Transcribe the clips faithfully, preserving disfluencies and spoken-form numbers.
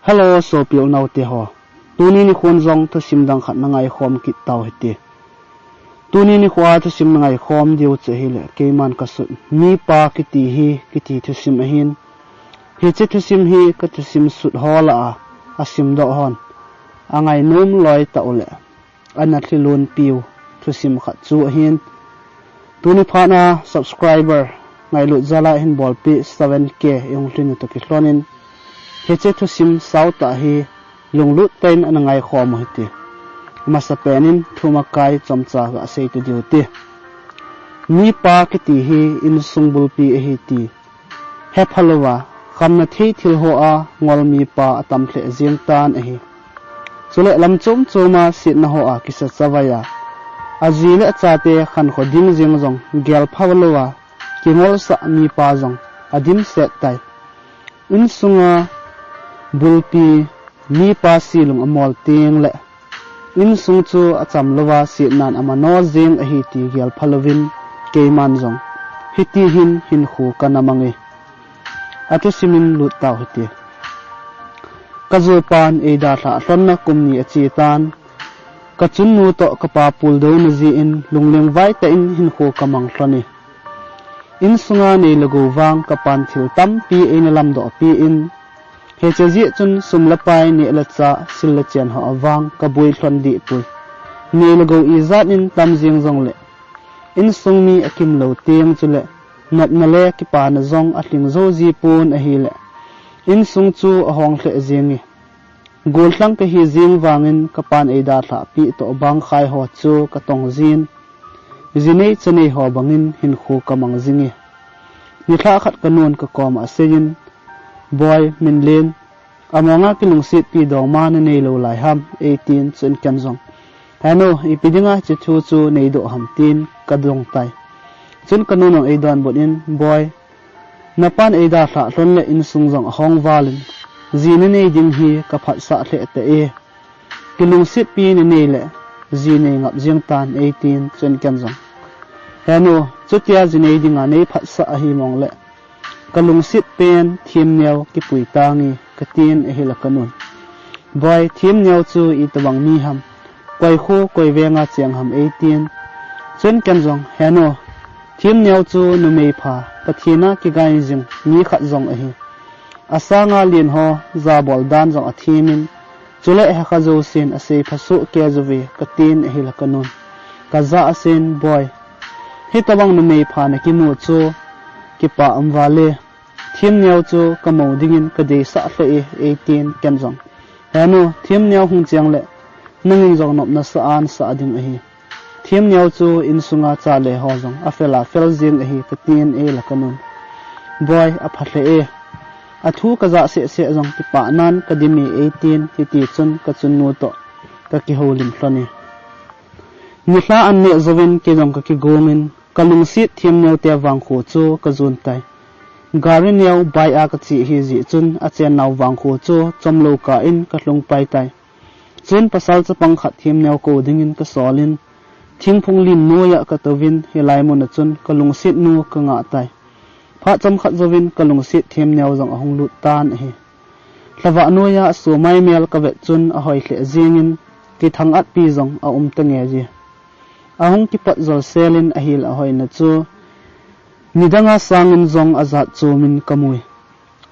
Hello, sopi unaute ho. Tuni nikhon jong thusim dang khat na ngaikhom kit tau hite. Tuni nikho a thusim na ngaikhom diu chu ahile, keiman kasut Mipa Kiti Hi kiti thusim ahin. Hiche thusim hi ka thusim sut ho lah a asimdoh hon angainom loi tah uleh ana thilun piu thusim khat chu ahin. Tuni phat a subscriber ngailut jal a hin bolpi seven K ihung lhin u toh kilhon in, hiche thusim sautah hi lunglut tah in ana ngaikhom u hite. Amasapen in thumakai chomcha gasei to diu hite. Mipa Kiti Hi Insung Bulpi Ahi ti hepha louva, khamna thei thil ho a ngol mipa atam lheh jeng tan ahi. Chule lam chom chom a setna ho a kisa chavai a, aji le achate khankho ding jeng jong gelpha louva kingolsah mipa jong adimset tai. Insunga bulpi mipa silung amol teng le, insung chu acham louva setnan amano jeng ahi ti gelpha louvin, keiman jong hiti hin hinkho kana mang e. Athusim in lut tau hite. Kajopan eidalhah lhonna kum ni ache tan, kachunnu toh kapa puldouna jeh in lungleng vai tah in hinkho kamang lhon e. Insunga nei le gou vang kapan thil tampi eina lamdoh peh in, hiche jeh chun sum le pai, neh le chah, sil le chen ho avang kaboi lhon deh poi. Nei le gou ijat in tam jeng jongle, insung mi akimlou teng chule nopna le kipana jong alhing jou ji pon ahile, insung chu ahong lheh jeng e. Gollhang kahi jeng vangin kapan eidalhah peh toh bangkhai ho chu katong jin, jinei chanei ho bangin hinkho kamang jing e. Nilhah khat kanun kakoma aseiyin, Boi, min len, amonga kilungsetpi dongma nanei lou lai ham, eitin, chun ken jong, Henu, ipi dinga hiche thu chu neidoh ham, tin kadong tai. Chun kanun jong eidonbut in, Boi, napan eidalhah lhon le insung jong ahong val in, ji nanei ding hi kaphatsah lheh tah e. Kilungsetpi nanei le ji nei ngap jeng tan, eitin, chun ken jong, Henu, chutia ji nei dinga neiphatsah ahi mong le, kalungset pen themneo kipui tange, katin ahile kanun, Boi, themneo chu itobang mi ham, koi kho koi venga cheng ham, eitin. Chun ken jong, Henu, themneo chu numei pha, Pathen a kigai jing mi khat jong ahi. Asanga len ho jabol dan jong athemin, chule hekha jousen asei phasoh kei jouve, katin ahile kanun, kajah asen, Boi, hitobang numei pha nakimu chu kipah um val e. Themneo chu kamu dingin kadeisah lheh e, eitin, ken jong, Henu, themneo hung cheng le nangin jong nopna sah an sah ding ahi. Themneo chu insunga chale ho jong afel a fel jeng ahi, katin ahile kanun, Boi, apha lheh e. Athu kajah seh seh jong kipahnan kadim e, eitin, hitichun kachunnu toh kakihoulim lhon e. Nilhah an neh jouvin kei jong kakigongin, kalungset themneo te vangkho chu kajon tai. Gari neo bike a kache ahi jeh chun achennau vangkho chu chomlou kah in kalhung pai tai. Chun pasal chapang khat themneo kou dingin kasolin, thingphung lim noiya katouvin, hilai mun a chun kalungset nu kangah tai. Phat chomkhat jouvin kalungset themneo jong ahung lut tan ahi. Lhavah noiya asomai mel kavet chun ahoi lheh jengin, kithang-atpi jong aum tange ji. Ahung kipat jolselin ahile ahoina chu nidanga sangin jong ajat chomin kamui.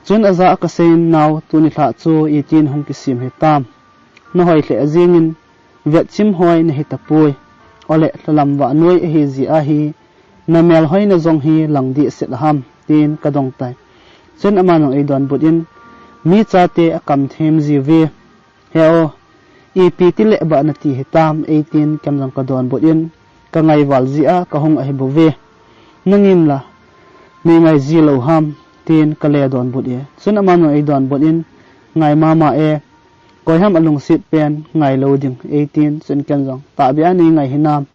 Chun ajah a kaseiyin, Nao, tuni lhah chu itin hung kisem hitam? Nahoi lheh jengin, vetchim hoi nahitapoi. Ole, lhalam vahnoi ahi jeh ahi, namel hoina jong hi lang dehset ham, tin kadong tai. Chun aman jong eidonbut in, Mi chate akam them jiuve. He o, ipi tile bah nati hitam, eitin ken jong kadonbut in, kangai val jeh a kahung ahibouve. Nangin la neingai ji lou ham, tin kale donbut e. Chun aman jong eidonbut in, Ngai mama e, koiham alungset pen ngailou ding, eitin, chun ken jong, Tahbeh a neingai hinam,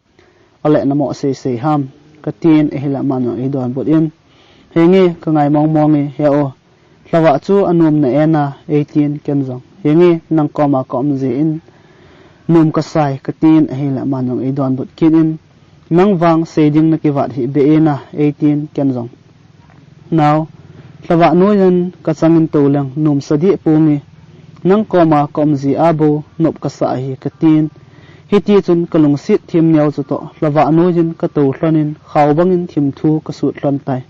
ole namoh seisei ham, katin ahile aman jong eidonbut in, Henge, kangai mong mong e, he o, lhavah chu anom na e na, eitin, ken jong, Henge, nang koma kaum jeh in nom kasai, katin ahile aman jong eidonbut kit in, Nang vang sei ding nakivat hih beh e na, eitin, ken jong, Nao, lhavah noiyan kachangin touleng nomsa deh ponge. Nang koma ka um jia bou nop kasah ahi, katin. Hiti chun ka lungset Themneo chutoh lhavah noiyin katou lhonin khao bangin thimthu kasut lhon tai.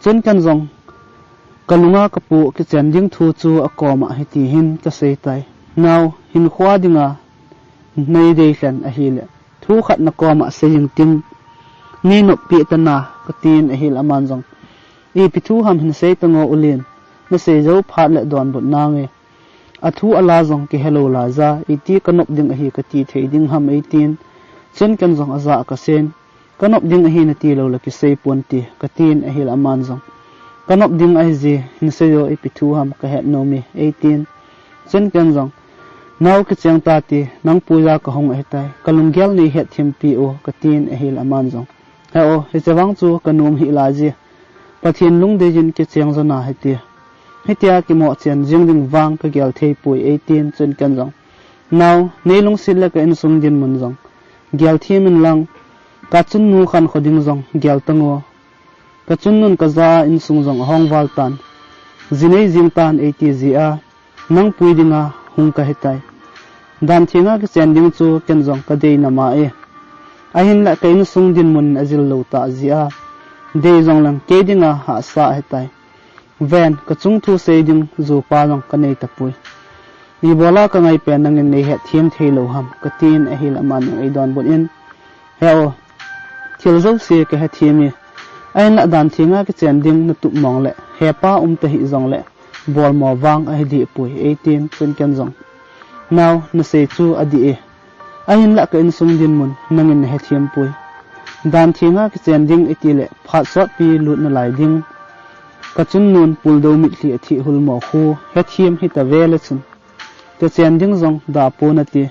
Chun ken jong ka lunga kapu kichen ding thu chu akoma hiti hin kasei tai. Nao, hinkhoa dinga nei dei lhen ahile, thu khat nakoma sei jing ting, nei noppi tana, katin ahile aman jong, ipi thu ham hin sei tango Ulin, nasei jou phat le donbut nange. Athu ala jong kihelou laija, iti kanop ding ahi kati thei ding ham eitin. Chun ken jong ajah kasen, kanop ding ahi nati lou le kisei ponte, katin ahile aman jong, kanop ding ahije, hin seijo ipi thu ham kahet nome, eitin. Chun ken jong, nao kicheng tate, nang puija kahung ahitai, kalunggel nei hetthem pi o, katin ahile aman jong, he o, hiche vang chu kanom hih laije, Pathen lungdeiyin kicheng jona hite. Hitia kimoh chen jing ding vang kagel thei poi, eitin. Chun ken jong, nao, nei lungset le ka insung dinmun jong gel them inlang, kachunnu khankho ding jong gel tango. Kachunnun kaja a insung jong ahong val tan, jinei jing tan eiti jia, nang pui dinga hung kahitai. Dan thenga kichen ding chu ken jong kadei nama e. Ahinla ka insung dinmun ajil lou tah jia, dei jongleng kei dinga hahsa ahitai. Ven, kachung thu sei ding jupa jong kanei tapoi. Ibola kangai pen nangin nei hetthem thei lou ham, katin ahile aman jong eidonbut in, he o, thil jouse kahethem e. Ahinla dan thenga kichen ding natup mong le hepa um tahih jongle, bolmo vang ahi deh poi, eitin. Chun ken jong, nao, nasei chu adih e. Ahinla ka insung dinmun nangin nahethem poi. Dan thenga kichen ding itile phat sotpi lut nalai ding. Kachunnun puldou mitlhi athih hulmo khu hethem hita vele chun, kachen ding jong da pon ati.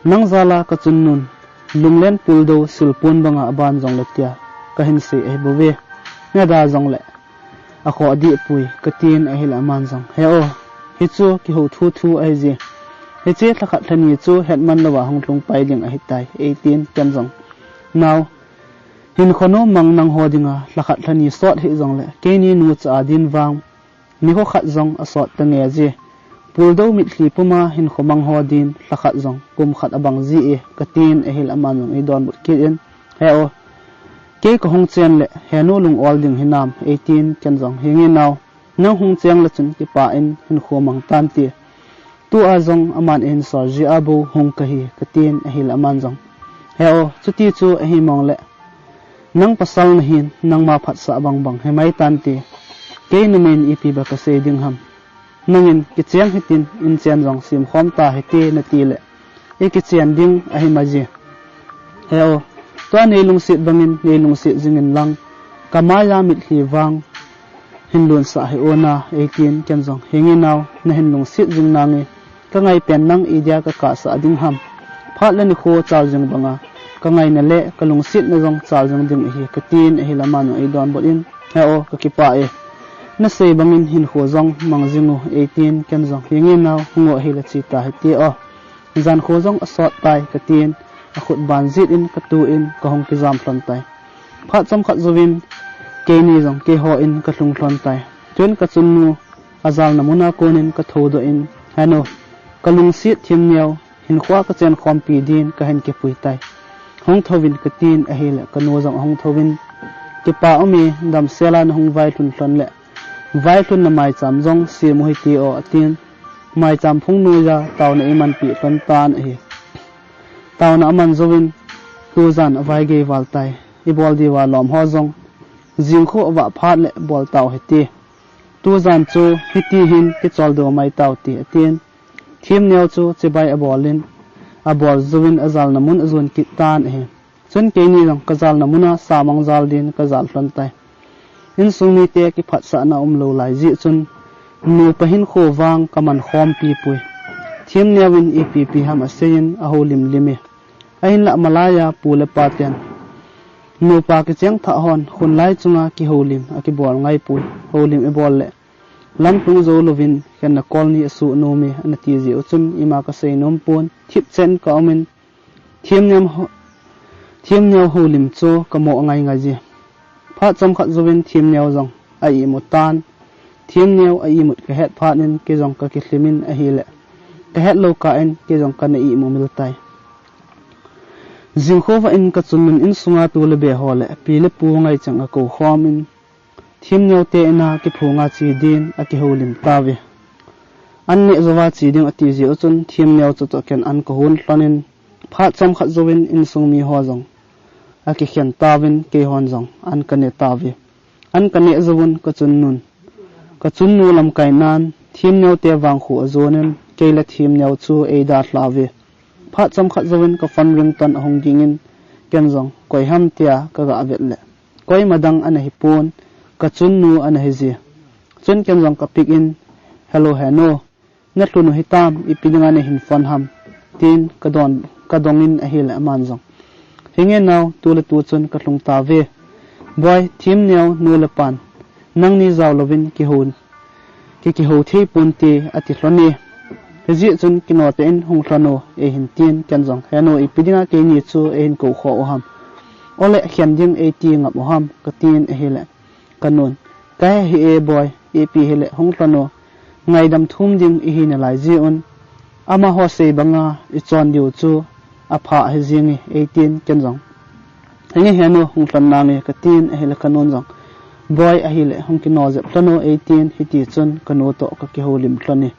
Nang jala kachunnun lunglen puldou silpon banga aban jongle tia kahin sei ahibouve. Nada jongle akhoh deh poi, katin ahile aman jong, he o, hichu kihou thuthu ahije. Hiche lhakhat lhani chu hetman louva hung lhung pai ding ahitai, eitin. Ken jong, nao, hinkho nom mang nangho dinga lhakhat lhani sot hih jongle, keini nucha a din vang nikho khat jong asot tange je. Puldou mitlhi puma hinkho mang ho din lhakhat jong kum khat abang jie, katin ahile aman jong eidonbut kit in, he o, kei kahung chen le henu lung ol ding hinam, eitin. Ken jong, henge nao, nang hung cheng le chun kipah in hinkho mang tante. Tua jong aman eihin sol jia bou hung kahi, katin ahile aman jong, he o, chuti chu ahi mong le, nang pasal nahin nangma phatsah bangbang himai tante. Kei numeiyin ipi ba kasei ding ham. Nangin kicheng hitin, inchen jong semkhom ta hite nati le, ikichen ding ahi maije. He o, tua nei lungset bangin nei lungset jingin lang, kamaiya mitlhi vang hin lunsah hih o na, eitin. Ken jong, henge nao, nahin lungset jing nange. Kangai pen nang idia kakahsah ding ham. Phat le nikho chal jing banga kangaina le kalungsetna jong chal jing ding ahi, katin ahile aman jong eidonbut in, he o, kakipah e. Nasei bangin hinkho jong mang jing u, eitin. Ken jong, henge nao, hung o, ahile che ta hite o. Jankho jong asot tai, katin, akhut ban jet in katu in kahung kijam lhon tai. Phat chomkhat jouvin keini jong keiho in kalhung lhon tai. Chun kachunnu ajalna muna konin kathoudoh in, henu, kalungset Themneo, hinkhoa kachenkhompi din kahin kipui tai. Hung thouvin, katin ahile kanu jong ahung thouvin, kipa ume, damsela nahung vailhun lhon le, vailhunna maicham jong sem u hite o, atin. Maicham phung noiya taona eimanpi lhon tan ahi. Taona aman jouvin tujan avaigei val tai. Ibol diuva lom ho jong jingkho avah phat le bol tau hite. Tujan chu hiti hin kicholdo mai taute, atin. Themneo chu chibai abolin, abol jouvin ajalna mun ajon kit tan ahi. Chun keini jong kajalna muna samang jal din kajal lhon tai. Insung mite kiphatsahna umlou lai jeh chun, nupa hinkho vang kamankhompi poi. Themneo in ipi ipi ham aseiyin ahoulim lim e. Ahinlah malaiya pu le pa ten nupa kicheng thah hon khunlai chunga kihoulim akibol ngaipoi. Houlim ibol le lamlhung jou louvin khenna kol ni asuh nom e, anati jeh u chun ima kasei nom pon, thipchen kaumin, Themneo ho-, Themneo houlim chu kamo ngai ngai je. Phat chomkhat jouvin Themneo jong a-imu tan. Themneo a imut kahet phat in kei jong kakilhim in ahile, kahet lou kah in kei jong kana imu mil tai. Jingkhovah in kachun nun insunga tu le be ho le pi le pu ngaicheng akou khom in, Themneo te ina kiphunga che din akihoulim tauve. An neh jouva che ding ati jeh u chun Themneo chu toh ken an kahon lhon in, phat chomkhat jouvin insung mi ho jong akikhen tauvin, keihon jong an kane tauve. An kaneh jouvun kachun nun, kachun nu lamkai nan Themneo te vangkho ajon in, kei le Themneo chu eidalha uve. Phat chomkhat jouvin ka phone ringtone ahung ging in, ken jong koi ham tia kaga vet le, koima dang ana hipon, kachun nu ana hije. Chun ken jong ka pick in, "Hello Henu, nalhun u hitam, ipi dinga nahin phone ham?" tin kadong in ahile aman jong, "Henge nao, tu le tu chun kalhung tauve. Boi, Themneo nu le pan nangni jao louvin kihou, ki, kihou thei ponte," ati lhon e. Hijeh chun kino tah in hung lhon o eihin tin, ken jong, "Henu, ipi dinga keini chu eihin kou khoh u ham? Ole khen ding eiti ngap u ham?" katin ahile, kanun, "Kahe hih e boi, ipi hile hung lhon o, ngaidam thum ding ihi nalai jeh un, amaho sei banga ichon diu chu apha ahi jenge," eitin, ken jong, "Henge Henu, hung lhon nange," katin ahile kanun jong, "Boi, ahile hung kino jep lhon o," eitin, hiti chun kanu toh kakihoulim lhon e.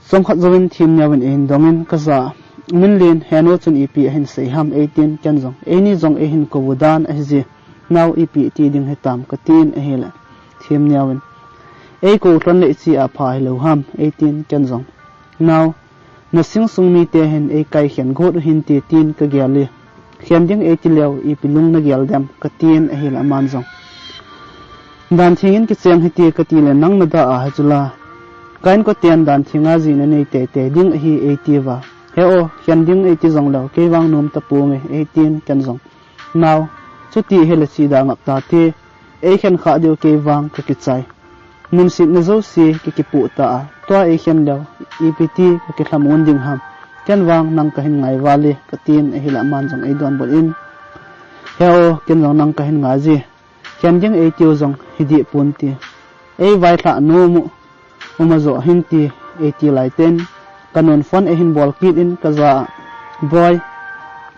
Chomkhat jouvin Themneo in eihin dong in kajah a, "Min len, Henu chun ipi ahin sei ham?" eitin, ken jong, "Eini jong eihin kou u dan ahije, nao ipi iti ding hitam?" katin ahile, Themneo in, "Eikou lhon le iche a pha hilou ham?" eitin, ken jong, "Nao, nasung sung mite hin eikaikhen got u hinte tin kagel e, khen ding eiti leu ipi lung nagel dem?" katin ahile aman jong, "Dan theng in kicheng hite kati le nang nadah ahi chu la, ka inkoten dan thenga ji nanei teitei ding ahi eiti uva, he o, khen ding eiti jongleu kei vang nom taponge," eitin, ken jong, "Nao, chuti hile chida ngap tate, eikhen khah diu kei vang kakichai. Munsetna jouse kakipoh ta a, tua eikhen leu ipi ti kakilhamon ding ham? Ken vang nang kahin ngai val e," katin ahile aman jong eidonbut in, "He o, ken jong nang kahin ngai je. Khen ding eitiu jong hideh ponte. Eivailhah nom u, um ajoh hinte," eiti laiten, kanun phone eihin bol kit in kajah a, "Boi,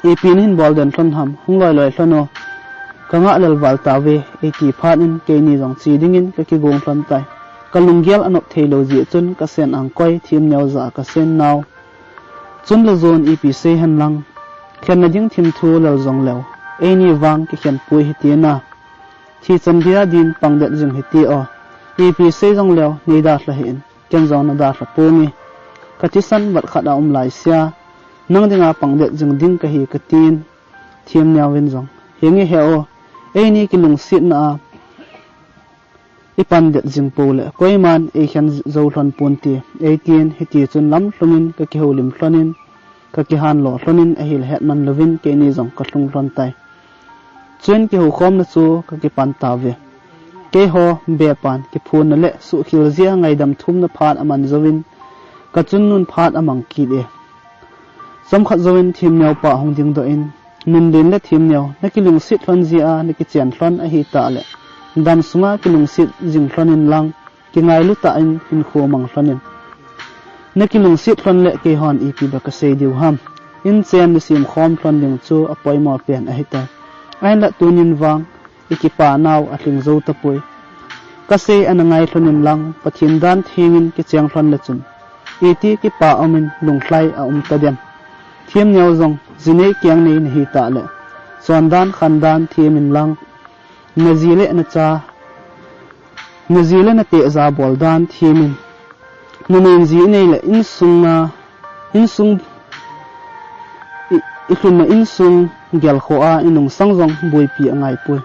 ipi nahin bol den lhon ham, hung loiloi lhon o, kangah lel val tauve," eiti phat in keini jong che dingin kakigong lhon tai. Kalunggel anop theilou jeh chun kasen angkoi Themneo jah a kasen, "Nao, chun le jon ipi sei hen lang, khenna ding thim thu lel jongleu, eini vang kikhen poi hite na. Thi chan dia din pangdet jing hite o, ipi sei jongleu neidalha hih in, ken jong nadalha ponge. Kathisan vat khat aum laisea, nang dinga pangdet jing ding kahi," katin, Themneo in jong, "Henge He o, eini kilungsetna a ipangdet jing pou le koiman eikhen jou lhon ponte," eitin, hiti chun lamlhung in kakihoulim lhon in, kakihanlo lhon in ahile hetman louvin keini jong kalhung lhon tai. Chuin kihoukhomna chu kakipan tauve. Keiho bepan kiphonna le suhkhel jeh a ngaidam thumna phat aman jouvin, kachun nun phat amang kit e. Chomkhat jouvin Themneo pa hung dingdoh in, "Nunlen le Themneo, nakilungset lhon jeh a nakichen lhon ahitah le, dam sunga kilungset jing lhon in lang, kingailu tah in hinkho mang lhon in. Nakilungset lhon le keihon ipi ba kasei diu ham? Inchen nasemkhom lhon ding chu apoimo pen ahitai. Ahinla tunin vang ikipa nau alhing jou tapoi. Kasei ana ngai lhon in lang, Pathen dan theng in kicheng lhon le chun, iti kipa um in lunglhai aum tadem? Themneo jong jinei kengnei nahitah le, chondan khandan them in lang, naji le nacha, naji le nateh jabol dan them in, nanunji inei le insunga, insung, i, ilhunna insung gelkhoh a inungsang jong boipi angaipoi.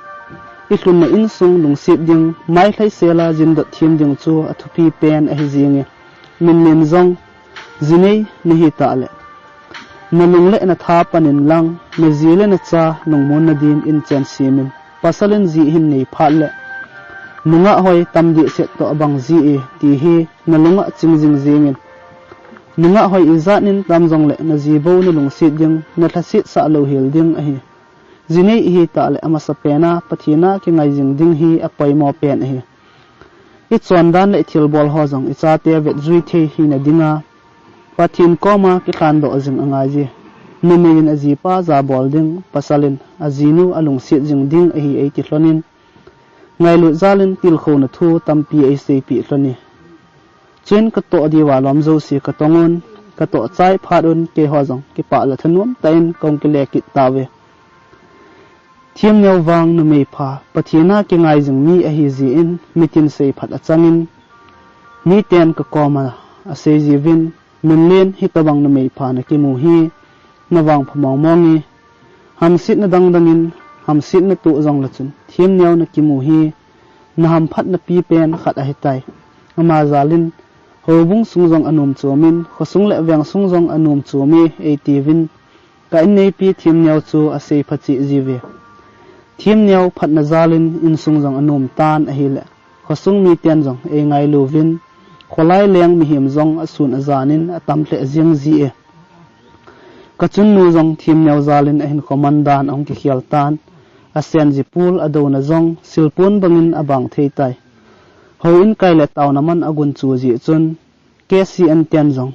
Ilhunna insung lungset ding, mailhai sel a jindot them ding chu athupi pen ahi jenge. Minlen jong jinei nahitah le, nalung le natha pan in lang, naji le nacha lungmonna din inchen sem in. Pasal in ji hin nei phat le, nungah hoi tam dehset toh abang ji e, ti hi nalungah ching jing jeng in. Nungah hoi ijat in tam jongle naji bou nalungset ding, nalhaset sah louhel ding ahi. Jinei ihitah le amasapen a Pathen a kingai jing ding hi apoimo pen ahi. Ichondan le ithilbol ho jong ichate vetjui thei hina dinga Pathen koma kilhandoh jing angaije. Numei in ajipa jabol ding, pasal in ajinu alungset jing ding ahi eiti lhonin, ngailut jal in tilkhouna thu tampi eiseipeh lhone. Chuin katoh diuva lom jouse katongun, katoh chai phat un keiho jong kipah le thanom tah in kahung kile kit tauve. Themneo vang numei pha, Pathen a kingai jing mi ahi jeh in, mitin seiphat achangin, miten kakoma aseijiuvin, Minlen, hitobang numei pha nakimu hi, navangpha mongmong e. Hamsetna dangdang in, hamsetna toh jongle chun, themneo nakimu hi, nahamphatna pipen khat ahitai. Ama jal in, houbung sung jong anom chomin, khosung le veng sung jong anom chome, eitiuvin, ka inneipi themneo chu aseipha cheh jiuve. Themneo phatna jal in insung jong anom tan ahile, khosung miten jong eingailuvin, kholai leng mihem jong asun ajan in atam lheh jeng jie. Kachunnu jong themneo jal in ahinkho mandan ahung kikhel tan, asenji pul adouna jong silpon bangin abang thei tai. Houin kai le taona man agunchu jeh chun, K C N ten jong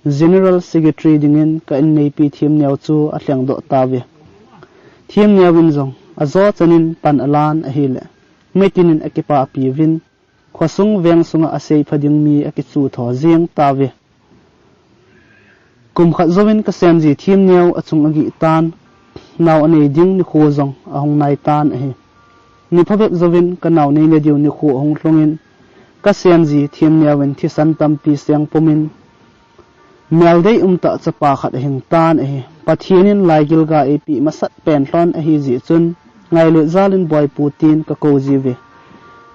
General Secretary dingin ka inneipi themneo chu alhengdoh tauve. Themneo in jong ajo chan in pan alan ahile, mitin in akipapiuvin, khosung veng sunga aseipha ding mi akichu tho jeng tauve. Kum khat jouvin kasenji themneo achung agih tan, nao anei ding nikho jong ahung nai tan ahi. Ni phabep jouvin kanao neina diu nikho ahung lhungin, kasenji themneo in thisan tampi seng pumin, meldei umtah chapa khat ahing tan ahi. Pathen in laigilga eipeh masat pen lhon ahi jeh chun, ngailut jal in Boi Pu tin kakou jiuve.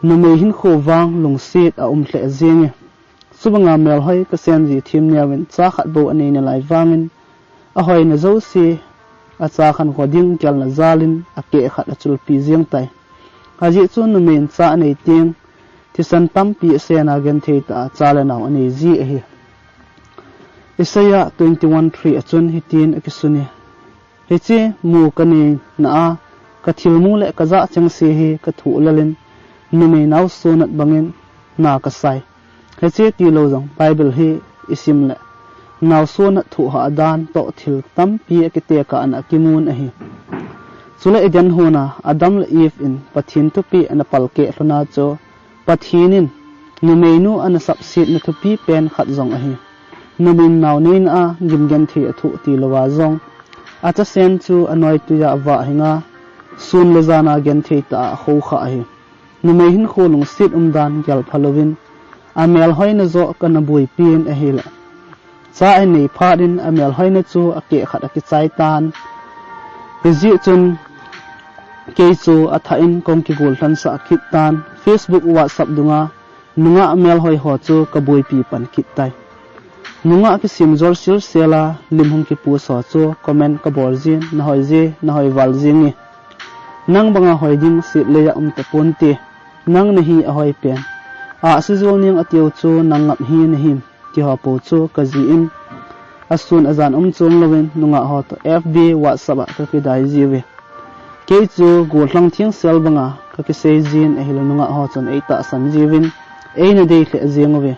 Numei hinkho vang lungset aum lheh jenge. Chubanga melhoi kasenji themneo in cha khat bou anei nalai vangin, ahoina jouse acha khankho ding gelna jal in akeh khat achulpi jeng tai. Ajeh chu numei in cha anei teng, thisan tampi asena genthei tah a cha le nao anei ji ahi. Isaiah twenty-one three a chun hitin akisune. Hiche mu kanei na a, kathilmu le kajah chengse hi kathoh lel in, numei nao sonat bangin na kasai. Hiche tilou jong Bible hi isim le, nao sonat thohhah dan toh thil tampi akitekah na akimun ahi. Chule Eden hon a Adam le Eve in Pathen thupeh ana palkeh lhona chu, Pathen in numeinu ana sapsetna thupi pen khat jong ahi. Numei in nao neina a gimgenthei athoh tilouva jong, achasen chu anoitui a avah hinga, sun le jan a genthei tah a akhokhah ahi. Numei hinkho lungset umdan gelpha louvin, amelhoina joh kana boipin ahile, cha anei phat in amelhoina chu akeh khat akichai tan. Hijeh chun, kei chu athah in kahung kigollhansah kit tan. Facebook, WhatsApp dunga nungah melhoi ho chu kaboipi pan kit tai. Nungah kisim jol silsel a lim hung kipost ho chu comment kabol jin, nahoi je, nahoi val jenge. Nang banga hoi ding seplei a um taponte. Nang nahi ahoi pen. Ahsi jol ning atiu chu nang ngap hi nahim, ti ho pou chu kajih in, asun ajan um chom louvin nungah ho toh F B, WhatsApp a kakidai jiuve. Kei chu gollhang thengsel banga kakiseijin ahile nungah ho chun eitahsan jiuvin, eina dei lheh jeng uve.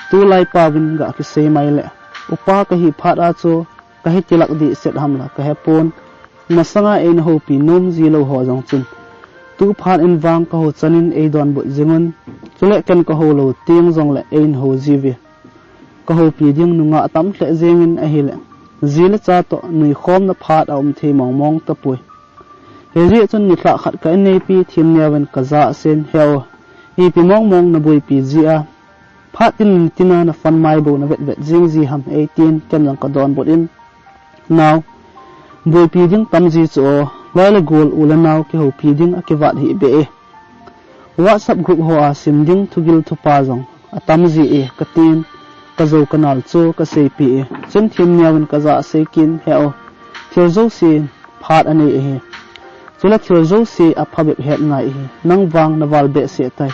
Tulai pauvin gakisei mai le, upa kahi phat a chu kahi tilak dehset ham la kahepon. Masanga eina houpi nom jilou ho jong chun, tu phat in vang kahou chan in eidonbut jingun, chule ken kahou lou teng jongle eina hou jiuve. Kahoupi ding nungah atam lheh jengin ahile, ji le cha toh nuikhomna phat aum thei mongmong tapoi. Hijeh chun nilhah khat ka inneipi themneovin kajah asen, He-o, ipi mongmong naboipi jia, phat tin tin a naphone mai bou navetvet jeng ji ham, eitin ken jong kadonbut in, Nao, boipi ding tamji chu o, loi le gol u le nao kihoupi ding akivat hih beh e. WhatsApp group hoa sim ding thugil thupha jong atamji e, katin, kajou kanal chu kaseipeh e. Chun themneovin kajah asei kin, He-o, thil jouse phat anei ahi. Chule thil jouse aphabep het ngai ahi. Nang vang naval behseh tai.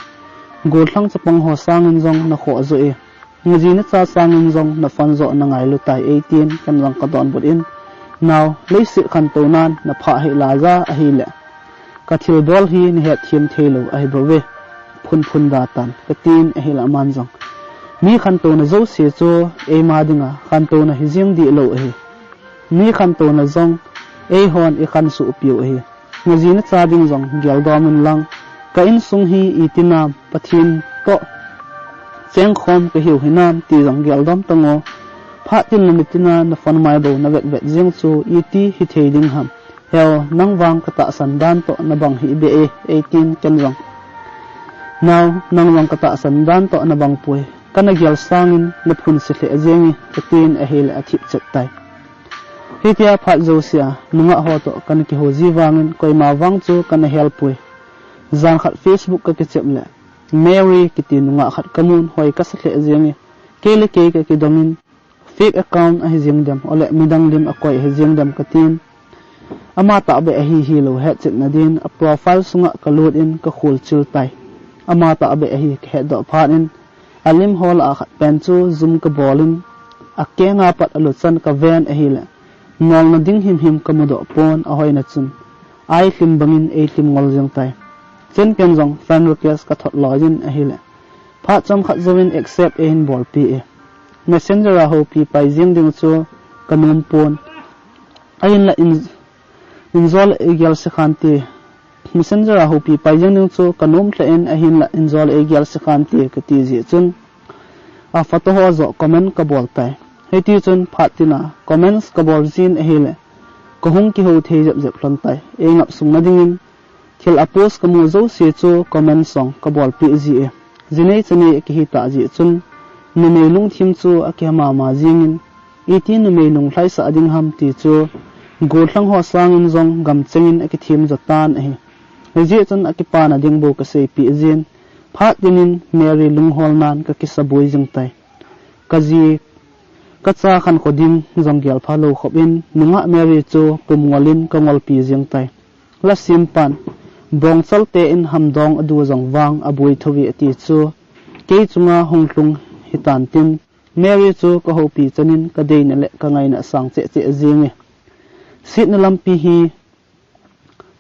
Gollhang chapang ho sangin jong nakhoh joh e. Naji nacha sangin jong naphone joh nangailu tai, eitin ken jong kadonbut in, Nao, leiset khantounan naphah hih laija ahile, kathilbol hi nahetthem theilou ahibouve. phunphun da tan, ka tin ahile aman jong, mi khantouna jouse chu eima dinga khantouna hi jing dih lou ahi. Mi khantouna jong eihon i khansuh piu ahi. Naji nacha ding jong geldom in lang, ka insung hi iti nam, Pathen toh chengkhom ka hiu hinam ti jong geldom tan o. Phat tin le nitin a na phone mai bou na vetvet jing chu iti hithei ding ham. Heo, nang vang ka tahsan dan toh na bang hih beh e, eitin ken jong, nao, nang vang ka tahsan dan toh na bang poi. Ka na gel sangin na phunse lheh jeng e, ka tin ahile a thip chet tai. Hitia phat jousea nungah ho toh ka na kihou ji vangin koima vang chu ka na hel poi. Jan khat Facebook ka kichep le Mary kiti nungah khat ka mun, hoi ka sa lheh jeng e. Kei le kei ka kidongin, fake account ahi jeng dem, ole midang lim a koi ahi jeng dem ka tin. Ama tahbeh ahi hilou hetchetna din a profile sunga ka lut in ka khul chil tai. Ama tahbeh ahi ka hetdoh phat in, a lim ho lah a khat pen chu zoom ka bol in, a kenga pat a lut chan ka ven ahile, nolna ding himhim ka mudoh pon, a hoina chun ai hlim bangin ei hlim ngol jeng tai. Chen ken jong friend request ka thot loi in ahile, phat chomkhat jouvin accept eihin bolpi e. Messenger a houpi pai jeng ding chu ka nom pon. Ahinla in, injol ei gel se khan ti. Messenger a houpi pai jeng ding chu ka nom lheh in, ahinla injol ei gel se khan ti ka ti jeh chun, a photo ho joh comment ka bol tai. Hiti chun phat tin a comments ka bol jin ahile, ka hung kihou thei jep jep lhon tai. Ei ngap sung na dingin, thil a post ka mu jouse chu comment jong ka bolpeh ji e. Jinei chanei a kihi tah jeh chun, numei lungthim chu a kiha mama jingin, iti numei nunglhaisah ding ham ti chu, gollhang ho sangin jong gam chengin a kithem jo tan ahi. Hijeh chun a kipana ding bou ka seipeh jin, phat tin in Mary lunghol nan ka kisaboi jing tai. Ka ji, ka cha khankho ding jong gel pha lou khop in, nungah Mary chu pum ngol in ka ngolpi jing tai. Lasim pan, bongchal te in hamdong a du jong vang a boi thou ve ati chu, kei chunga hung lhung hitan tin, Mary chu ka houpi chan in ka deina le ka ngaina sang cheh cheh jing e. Setna lampi hi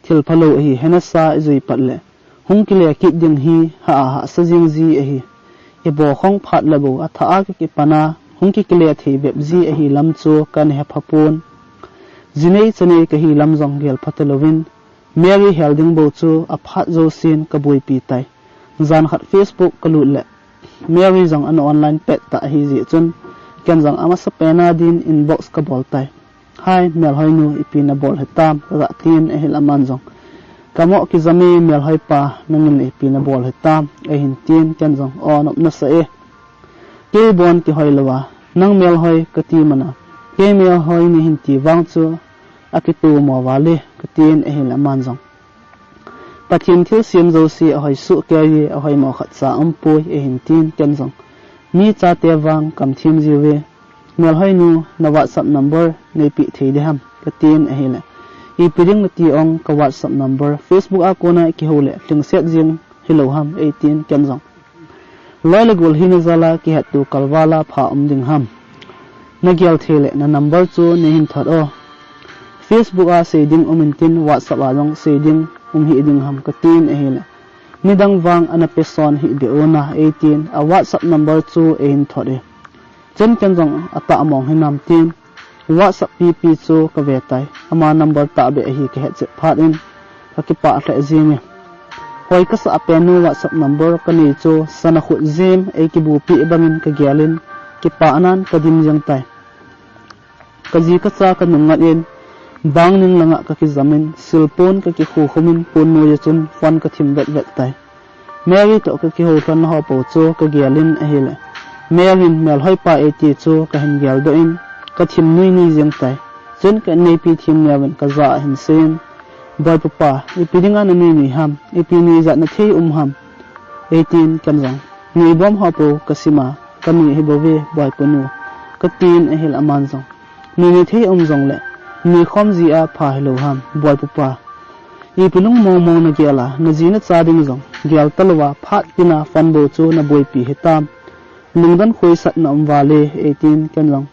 thil phalou ahi, hena sa i jui pat le, hung kile kit ding hi ha a hahsa jing ji ahi. I bo khong phat le bou a tha a ka kipan a, hung kikile thei bep ji ahi lam chu ka na hepha pon. Jinei chanei ka hi lam jong gel pha talouvin, Mary hel ding bou chu a phat jousen ka boipi tai. Jan khat Facebook ka lut le, Mary jong ana online pet tah ahi jeh chun, ken jong amasa pen a din inbox ka bol tai. Hi, Melhoinu, ipi na bol hitam, ka ga tin ahile aman jong, ka mo kijam e Melhoi pa, nangin le ipi na bol hitam, eihin tin, ken jong, o, nop nasa e. Kei bon kihoi louva, nang Melhoi ka ti mana, kei Melhoi nahin ti vang chu, a kitu mo vale, ka tin ahile aman jong, Pathen thilsem jouse a hoi soh kei e, a hoimo khatcha umpoi, eihin tin, ken jong, mi chate vang kam them jiu ve. Melhoinu, na WhatsApp number neipeh thei diham, ka tin ahile, ipi ding nati ong ka WhatsApp number, Facebook a kona i kihou le lhingset jing hilou ham, eitin, ken jong, loi le gol hina jal a kihetto kalval a pha um ding ham. Na gel thei le na number chu neihin thot o. Facebook a sei ding um intin WhatsApp a jong sei ding um hih ding ham, ka tin ahile, nidang vang ana peson hih beh una, eitin, a WhatsApp number chu eihin thot e. Chen ken jong atah mong hinam tin, WhatsApp pipi chu ka ve tai, ama number tahbeh ahi ka hetchet phat in, ka kipah lheh jing e. Hoi kasah a pen u WhatsApp number ka nei chu sana khut jem ei kibupi bangin ka gel in, kipah nan ka dim jeng tai. Ka ji ka cha ka nungngat in, bang ning langa ka kijam in, silpon ka kikhukhum in, pon noi a chun phone ka thim vetvet tai. Mary toh ka kihou lhon ho pou chu ka gel in ahile, Mary in Melhoi pa eiti chu ka hin geldoh in, ka thim nuinui jeng tai. Chun ka inneipi themneo in ka ja a hin seiyin, Boipu pa, ipi dinga na nuinui ham, ipi nuijat na thei um ham, eitin, ken jong, nuibom ho pou ka sim a, ka nui hi bou ve, Boipunu, ka tin ahile aman jong, nuinui thei um jongle, nui khom ji a pha hilou ham, Boipu pa. Ipi lungmong mong na gel a, na ji na cha ding jong gel talouva, phat tina phone bou chu na boipi hitam. Lungdon khoisat na um vale, eitin, ken jong,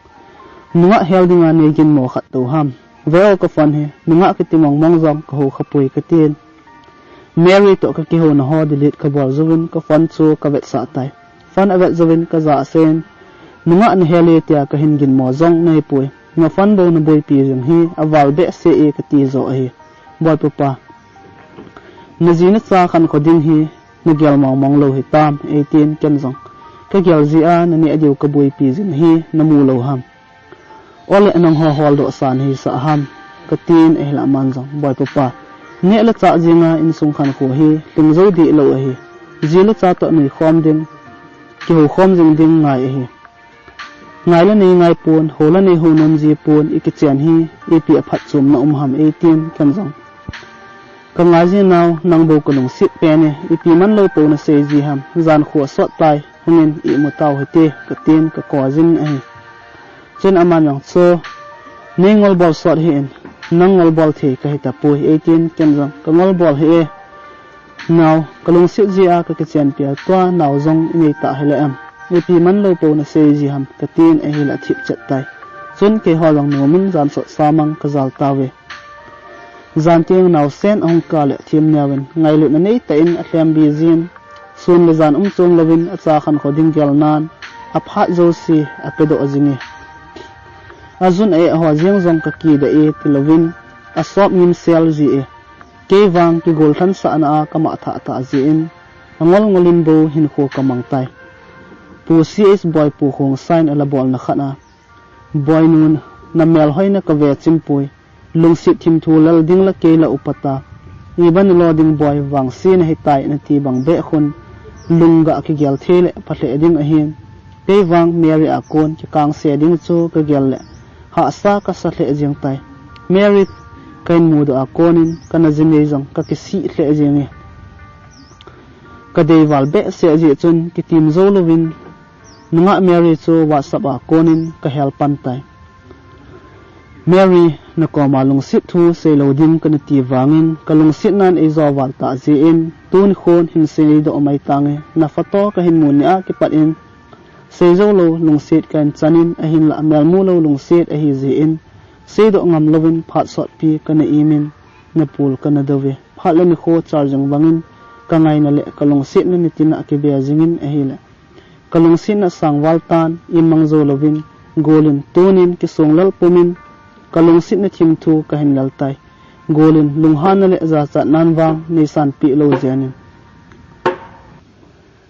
nungah hel dinga nei ginmo khat tou ham. Ve o ka phone hi, nungah kiti mong mong jong ka hou khapoi, ka tin. Mary toh ka kihouna ho delete ka bol jouvin ka phone chu ka vetsah tai. Phone a vet jouvin ka ja a sen, nungah na hel e tia ka hin ginmo jong na hipoi. Na phone bou na boipi jing hi a val behseh e ka ti jo ahi. Boipu pa, na ji na cha khankho ding hi na gel mong mong lou hitam, eitin ken jong ka gel jeh a na neh diu ka boipi jing hi na mu lou ham. Ole nangho holdoh sa na hisah ham, ka tin ahile aman jong, Boipu pa, neh le chah jenga insung khankho hi lhing jou deh lou ahi. Ji le cha toh nui khom ding, kihou khom jing ding ngai ahi. Ngai le nei ngai pon, hou le nei hou nom ji pon, i kichen hi ipi a phatchomna um ham, eitin ken jong, ka ngai ji nau, nang bou ka lungset pen e, ipi man lou pou na sei ji ham, jan kho sot tai, hungin imu tau hite, ka tin ka ko jin ahi. Chun aman jong chu, nei ngol bol sot hih in, nang ngol bol thei ka hita poi, eitin ken jong, ka ngol bol hih e. Nau, ka lungset jeh a ka kichen pi a tua nau jong i nei ta hile em. Ipi man lou pou na sei ji ham, ka tin ahile a thip chet tai. Chun keiho jong nomin jan sot sa mang ka jal tauve. Jan teng naosen ahung kah le thim neovin ngailutna nei tah in a lhem bi jin, sun le jan um chom louvin a cha khankho ding gel nan a phat jouse a pedoh jing e. A jun a eh ho jeng jong ka kideh e ti louvin a sop ngim sel ji e. Kei vang kigol lhansahna a ka mah thah tah jeh in a ngol ngol in bou hinkho ka mang tai. Pu C H Boipu Khongsai in a la bolna khat a, Boinu, na melhoina ka ve chim poi. Lungset thimthu lel ding la kei la upa ta. Iba na lo ding Boi, vangse na hitai na ti bang beh khun, lung gah kigel thei le pha lheh ding ahin. Kei vang Mary a kon kikangse ding chu ka gel le hahsa ka sa lheh jeng tai. Mary ka hin mudoh a konin ka na ji mei jong ka kisih lheh jeng e. Ka deival behseh jeh chun kitim jou louvin nungah Mary chu WhatsApp a konin ka hel pan tai. Mary, na koma lungset thu sei lou ding ka na ti vangin ka lungsetnan ei jo val tah jeh in tuni khon hin seidoh mai tange, na photo ka hin mu ni a kipat in sei jou lou lungset ka hin chan in ahinlah mel mu lou lungset ahi jeh in seidoh ngam louvin phat sotpi ka na imin na pul ka na dou ve. Phat le nikho charging vangin ka ngaina le ka lungsetna nitin a kibe jingin ahile ka lungsetna sang val tan, imang jou louvin, golin tunin kisong lel pumin, ka lungsetna thimthu ka hin lel tai. Golin lunghanna le jachatnan vang nei sanpeh lou jenin.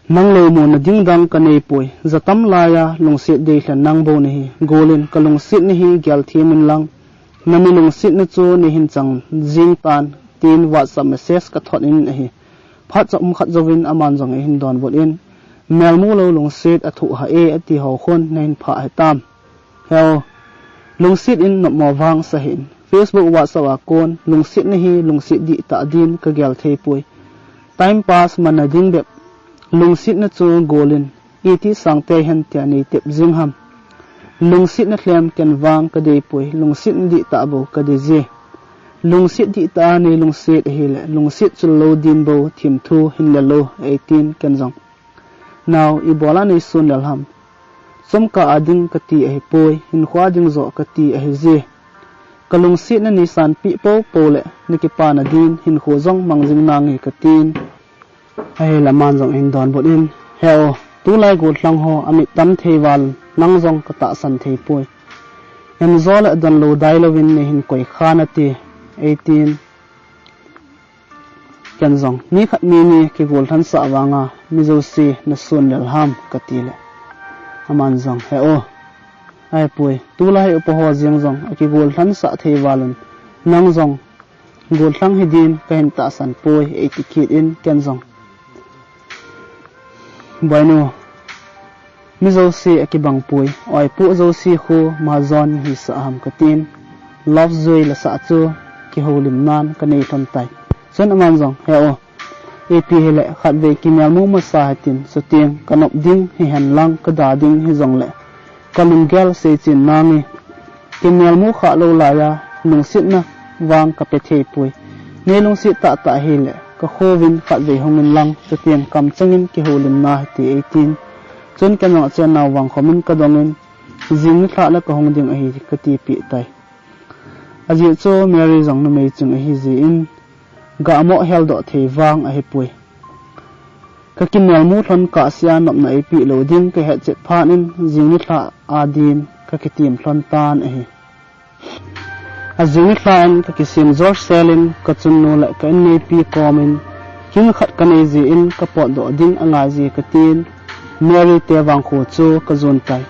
Nang lou mona ding dang ka nei poi, jatam laiya lungset deilhen nang bou nahi, golin ka lungsetna hi gel them in lang, na mi lungsetna chu nei hin chang jing tan, tin WhatsApp message ka thot in ahi. Phat cha um khat jouvin aman jong ei hin donbut in, mel mu lou lungset a thoh ha e, ati ho khun na hin phah hitam. Heo, lungset in nopmo vang sa hih in. Facebook, WhatsApp a kon, lungsetna hi lungset dihtah din ka gel thei poi. Time pass man na ding bep, lungsetna chu golin, iti sang tei hen tia nei tep jing ham. Lungsetna lhem ken vang ka dei poi, lungset dihtah bou ka dei je. Lungset dihtah a nei lungset ahile, lungset chul lou din bou thimthu hin lel lou, eitin ken jong. Nau, ibola nei sun lel ham. Chomkhat a ding ka ti ahi poi, hinkho a ding joh ka ti ahi je. Ka lungsetna nei sanpeh poupou le, na kipana din, hinkho jong mang jing nange ka tin. Ahile aman jong hin donbut in, heo, tulai gollhang ho, amit tam thei val, nang jong ka tahsan thei poi. Em jo le don lou dai louvin nei hin koi kha nate, eitin. Ken jong, mi khat mi ni kigol lhansah vanga, mi jouse na sun lel ham, ka ti le. Aman jong, he o. Ahipoi, tulai upa ho jeng jong, a kigol lhansah thei valun. Nang jong, gollhang hi din, ka hin tahsan poi, eiti kit in, ken jong. Boinu, mi jouse a kibang poi, oipoh jouse khu mahajon hi sah ham ka tin, Lovejoy la sah chu kihoulimnan ka nei lhon tai. Chun aman jong, he o, ipi hile khatvei kimelmu masa hitin, chuteng ka nop ding hihen lang ka da ding hijongle, ka lunggel seichen nange, kimelmu khah lou laiya, lungsetna vang ka pe thei poi. Nei lungset tahtah hile, ka khouvin khatvei hungin lang, chuteng kamchangin kihoulimna hite eitin. Chun ken jong achen nau vang khomin ka dongin, jing nilhah le ka hung ding ahi ka tipeh tai. Ajeh chu Mary jong numei ching ahi jeh in, Gah moh heldoh thei vang ahipoi. Ka kimelmu lhon kahsea nopna eipeh lou ding kahet chet phat in jing nilhah a din ka kitim lhon tan ahi. Ajing nilhah in ka kisem jorsel in ka chunnu le ka inneipi komin, hing khat kanei jeh in ka potdoh ding angai ji katin, Mary te vangkho chu ka jon tai.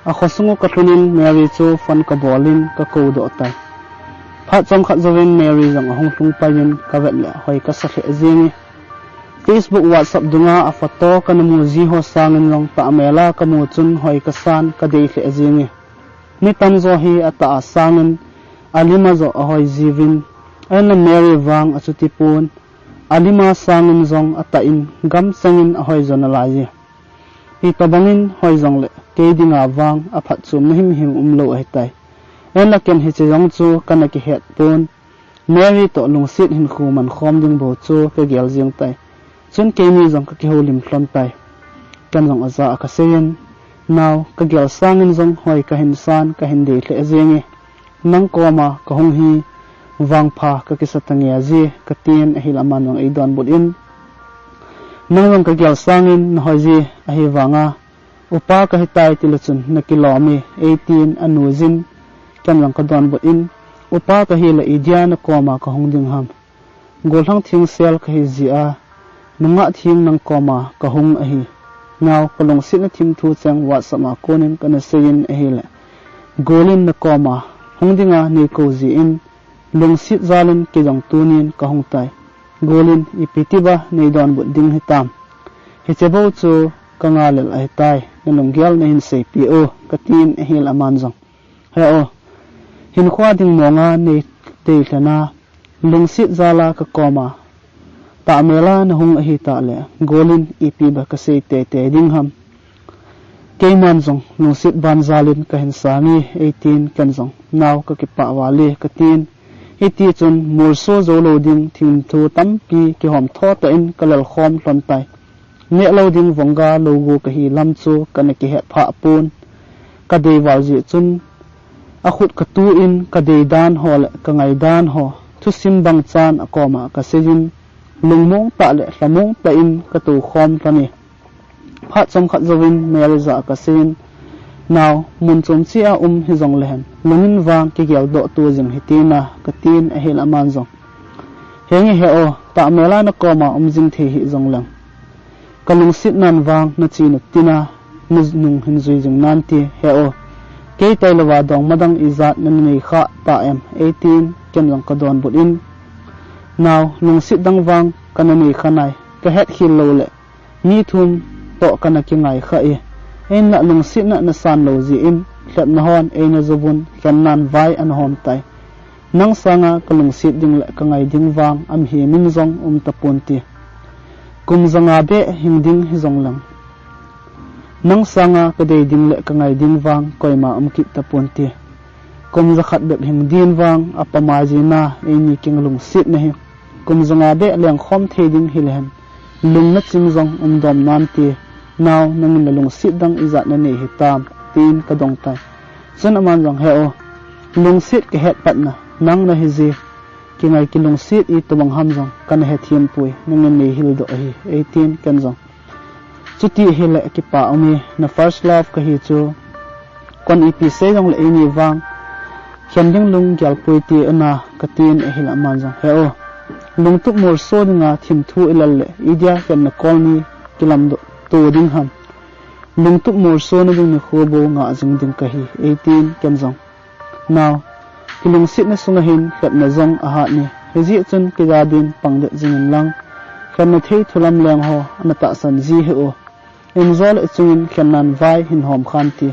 Akho sungu ka lhun in Mary chu phone ka bol in ka koudoh tai. Phat chomkhat jouvin Mary jong ahung lhung pai in ka vet le hoi kasa lheh jenge. Facebook, WhatsApp dunga a photo kana mu ji ho sangin jong tahmel a ka mu chun hoi kasan ka dei lheh jenge. Mi tamjo hi atah a sangin alim a joh ahoi jiuvin, ahinla Mary vang achuti pon, alim a sangin jong atah in gamchang in ahoi jo nalai e. Hitobang in hoi jongle kei dinga vang aphatchomna himhim umlou ahitai. Ahinla ken hiche jong chu kana kihet pon, Mary toh lungset hinkho mankhom ding bou chu ka gel jeng tai. Chun keini jong ka kihoulim lhon tai. Ken jong ajah a ka seiyin, nao, ka gel sangin jong hoi kahin san, kahin dei lheh jenge. Nang koma ka hung hi vangpha ka kisa tange ji katin, ahile aman jong eidonbut in, nang jong ka gel sangin nahoi ji, ahivanga upa kahitai tile chun nakilom e, eitin anuijin, ken jong ka donbut in, upa kahile idia nakoma ka hung ding ham? Gollhang thengsel kahi jeh a, nungah theng nang koma ka hung ahi. Nao, ka lungsetna thimthu cheng WhatsApp a konin kana seiyin ahile, golin nakoma hung dinga neikou jeh in, lungset jalin kei jong tunin ka hung tai. Golin ipi tia neidonbut ding hitam? Hiche bou chu ka ngalel ahitai, nalunggel nahin seipeh o, katin ahile aman jong, he o, hinkhoa ding monga neidei lhena, lungset jala ka koma tahmel a nahung ahitah le, golin ipi ba kasei teitei ding ham? Keiman jong lungset ban jalin kahin sange, eitin ken jong, nao, ka kipah val e katin. Hitichun molso joulou ding thimthu tampi kihom tho tah in ka lelkhom lhon tai. Nehlou ding vongga lougu kahi lam chu kana kihet phah pon. Ka dei val jeh chun akhut ka tu in ka dei dan ho le ka ngai dan ho thusim bangchan akoma ka seiyin, lungmong tah le lhamong tah in ka toukhom lhon e. Phat chomkhat jouvin Mary jah a ka seiyin, nao, mun chom cheh a um hijongle hen, lungin vang kigeldoh to jing hite na, katin ahile aman jong, henge he o, tahmel a nakoma um jing thei hih jongleng, ka lungset nan vang nache nati na, nanung hin jui jing nante, he o, kei tailouva dongma dang ijat nanei khah ta em, eitin ken jong ka donbut in, nao, lungset dang vang kana nei kha nai, ka hetkhel lou le mi thum toh kana kingai kha e. Ahinla lungsetna nasan lou jeh in, lhepna hon eina jouvun, khennan vai ana hom tai. Nang sanga ka lungset ding le ka ngai ding vang amihem in jong um taponte. Kum janga beh hing ding hijongleng, nang sanga ka dei ding le ka ngai ding vang koima um kit taponte. Kum jakhat bep hing din vang apamai jeh in eini kinglungsetna hi kum janga beh lengkhom thei ding hile hen, lungna chim jong um dom nante. Nao, nangin nalungset dang ijat nanei hitam, tin ka dong tai. Chun aman jong, he o, lungset kahet patna nang nahi jeh, kingai kilungset itobang ham jong kana hethem poi, nangin neihil doh ahi, eitin ken jong, chuti hile kipah um e, na first love kahi chu, kon ipi sei jongle eini vang khen ding lunggel poi ti ana, katin ahile aman jong, he o, lungtup molso dinga thimthu ilal le idia khenna kol ni kilamdoh to ding ham? Lungtup molso na ding nikho bou ngah jing ding kahi, eitin ken jong, nao, kilungsetna sunga hin lhepna jong ahat e, hijeh chun kija din pangdet jing inlang, khenna thei thulam leng ho ana tahsan ji hih o. Imjo le ichungin khennan vai hin hom khante.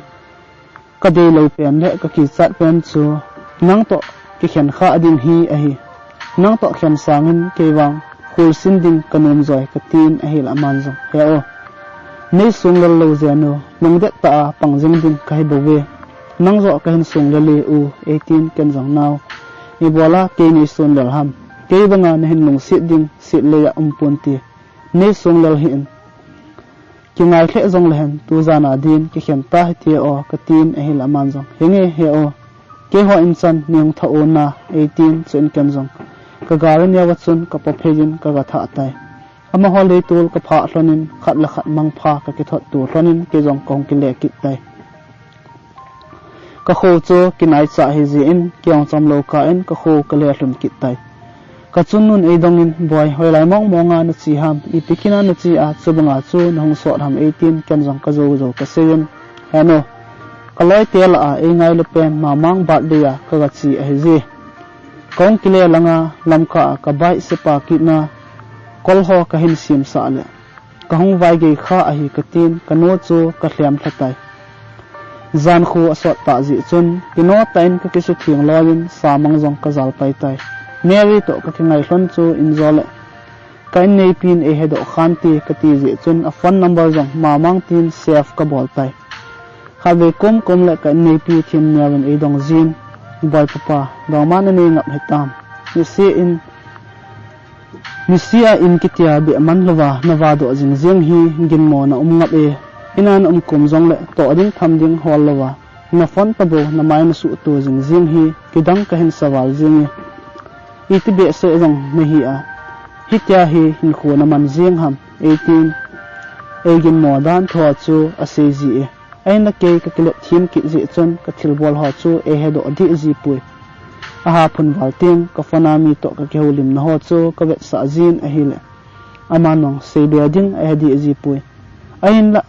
Ka deilou pen le ka kichat pen chu nang toh kikhen khah ding hi ahi. Nang toh khen sangin kei vang kholsin ding ka nom joi, katin ahile aman jong, he o, nei songlel lou jeh u, lungdet tah a pang jing ding kahi bouve. Nang joh kahin songlel e u, eitin ken jong, nao, ibola kei nei songlel ham? Kei banga nahin lungset ding set lei a um ponte. Nei songlel hih in. Kingai lheh jongle hen, tujan a din kikhen ta hite o, katin ahile aman jong, henge he o, keiho in chan neihung thah o na, eitin, chuin ken jong, Ka gari neo a chun ka pophei in ka ga thah tai. Amaho leitol ka phah lhon in khat le khat mangpha ka kithot to lhon in kei jong ka hung kile kit tai. Ka kho chu kinai cha hi jeh in kei jong cham lou kah in ka kho ka le lhun kit tai. Ka chun nun ei dong in, "Boi, hoilai mong mong a na che ham, ipi kin a na che a, chubang a chu na hung sot ham," ei tin ken jong ka jou jou ka sei in, "He nu, ka loi te lah a ei ngailu pen Mamang birthday a ka ga che ahi ji. Ka hung kile lang a, lamkah a ka bike sepa kit na kol ho ka hin sem sah le ka hung vai gei kha ahi," ka tin, ka nu chu ka lhem lha tai. Jan khu a sot tah jeh chun, kino tah in ka kisutheng loi in, samang jong ka jal pai tai. Mary toh ka kingai lhon chu in jo le, ka inneipi in ei hedoh khan ti ka ti jeh chun, a phone number jong Mamang tin save ka bol tai. Khatvei kum kum le ka inneipi Themneo in ei dong jin, "Boi papa, dongma na nei ngap hitam. Nisih in, nisih a in kitia beh man louva na vadoh jing jing hi ginmo na um ngap e. In a na um kum jong le toh ding tham ding hol louva na phone tabou na mai na suhto jing jing hi kidang ka hin sa val jing e. Iti behseh jong na hi a, hitia hi hinkho na man jing ham," ei tin, ei ginmo dan thu chu a sei ji e. Ahinla kei ka kilet them kit jeh chun ka thilbol ho chu ei hedoh deh ji poi. Aha phun val teng ka phone a mi toh ka kihoulimna ho chu ka vetsah jin ahile, aman jong sei be ding a he deh ji poi. Ahinla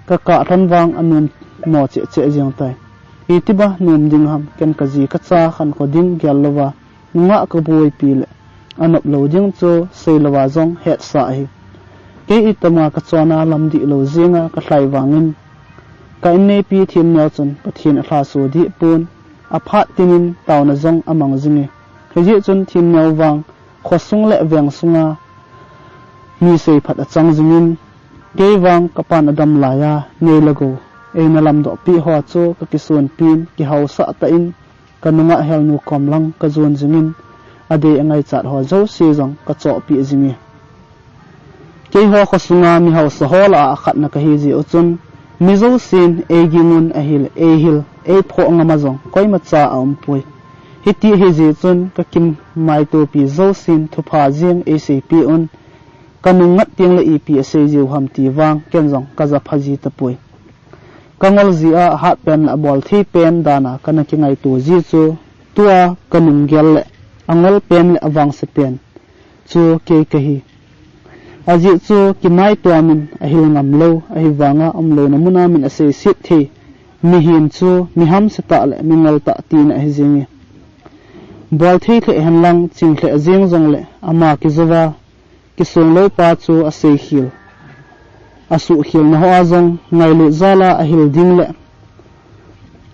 ka kah lhon vang a nom mo cheh cheh jeng tai. Iti ba nom ding ham, ken ka ji ka cha khankho ding gel louva nungah ka boipi le a nop lou ding chu sei louva jong hetsah ahi. Kei itama ka chon a lam dih lou jeng a ka lhai vang in, ka inneipi Themneo chun Pathen a lhaso deh pon, a phat tin in taona jong a mang jing e. Hijeh chun Themneo vang khosung le veng sunga mi seiphat a chang jing in, kei vang ka pan a dam lai a nei le gou ei na lamdoh peh ho chu ka kisonpi in, kihaosah tah in, ka nungah helnu kom lang ka jon jing in, adei angaichat ho jouse jong ka chohpeh jing e. Kei ho khosunga mi haosa ho lah a khatna ka hi jeh u chun, mi jousen ei ging un ahile, ei hil, ei phoh ngam a jong koima cha a um poi. Hiti hi jeh chun ka kimaitopi jousen thupha jeng ei seipeh un, ka nung ngat teng le ipi a sei jiu ham ti vang ken jong ka ja pha ji tapoi. Ka ngol ji a, a hat pen le a bol thei pen dan a ka na kingaito ji chu, tua ka nung gel le a ngol pen le a vangse pen chu kei ka hi. Ajeh chu kimaito min a hil ngam lou, ahivang a umlouna mun a min a seiset thei mihem chu mi hamse tah le mi ngol tah tina ahi jing e. Bol thei lheh hen lang, ching lheh jeng jong le ama kijou a kisong lou pa chu a seikhel, a suhkhelna ho a jong ngailut jal a a hil ding le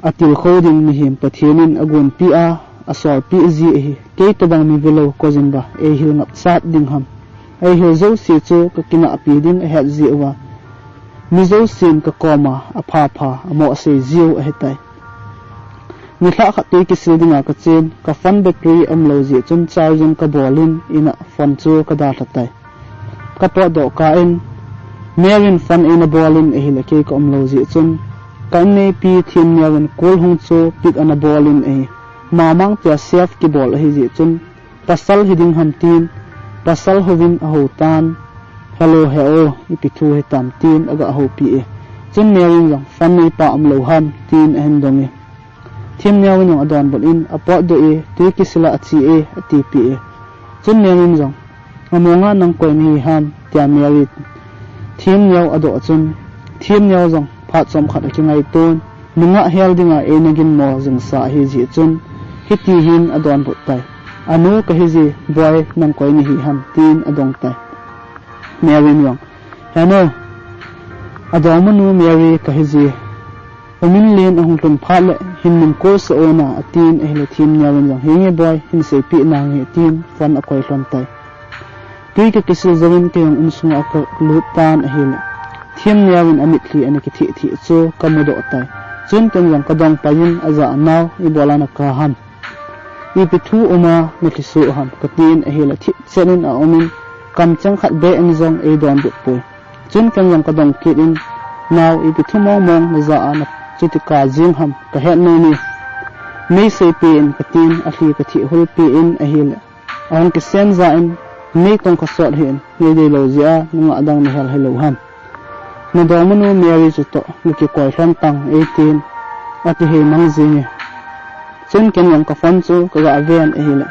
a tilkhou ding mihem Pathen in a gonpeh a, a solpeh ji ahi. Kei tobang mi velou koi jin ba ei hil ngap chat ding ham. Ei hil jouse chu ka kinahpi ding a het jeh uva, mi jousen ka kom a a pha pha a mo a sei jiu ahi tai. Nilhah khat tui kisil dinga ka chen, ka phone battery a um lou jeh chun charging ka bol in, in a phone chu ka dalha tai. Ka potdoh kah in, Mary in phone eina bol in ahile kei ka um lou jeh chun, ka inneipi Themneo in call hung chu pick ana bol in ahi. Mamang tia save kibol ahi jeh chun, pasal hi ding ham tin, pasal houvin a hou tan, "Hello, he o, ipi thu hitam?" tin a ga houpi e. Chun Mary in jong, "Phone neipa um lou ham?" tin a hin dong e. Themneo in jong a donbut in, "A potdoh e, tui kisil a a che e," a tipeh e. Chun Mary in jong, "Among a nang koi na hi ham?" tia Mary Themneo a doh chun, Themneo jong phat chomkhat a kingaiton, "Nungah hel dinga eina ginmo jingsa ahi jeh chun, hiti hin a donbut tai. Anu ka hi ji, boi nang koi na hi ham?" tin a dong tai. Mary in jong, "He nu, a dongmanu Mary ka hi ji. Umin len a hung lhun phat le hin min call sah o na," a tin ahile Themneo in jong, "Henge boi, hin seipeh nange," tin phone a koi lhon tai. Tui ka kisil jouvin kei jong insunga ka lut tan ahile, Themneo in a mitlhi ana kitheh theh chu ka mudoh tai. Chun ken jong ka dong pai in, "A ja nau, ibola na kah ham? Ipi thu um a na lhisoh ham?" ka tin ahile, thipchet in a um in, kamcheng khat beh in jong ei donbut poi. Chun ken jong ka dong kit in, "Nau, ipi thu mong mong na ja a na chuti kah jing ham, ka het nom e. Nei seipeh in," ka tin, a lhi ka theh hulpeh in ahile, Ahung kisen ja in, nei tong kasot hih in, nei deilou jeh a nungah dang nahel hilou ham. Nadongmanu Mary chutoh gakikoi lhon tang eitin, akihei mang jing e. Chun ken jong kaphone chu kaga ven ahile,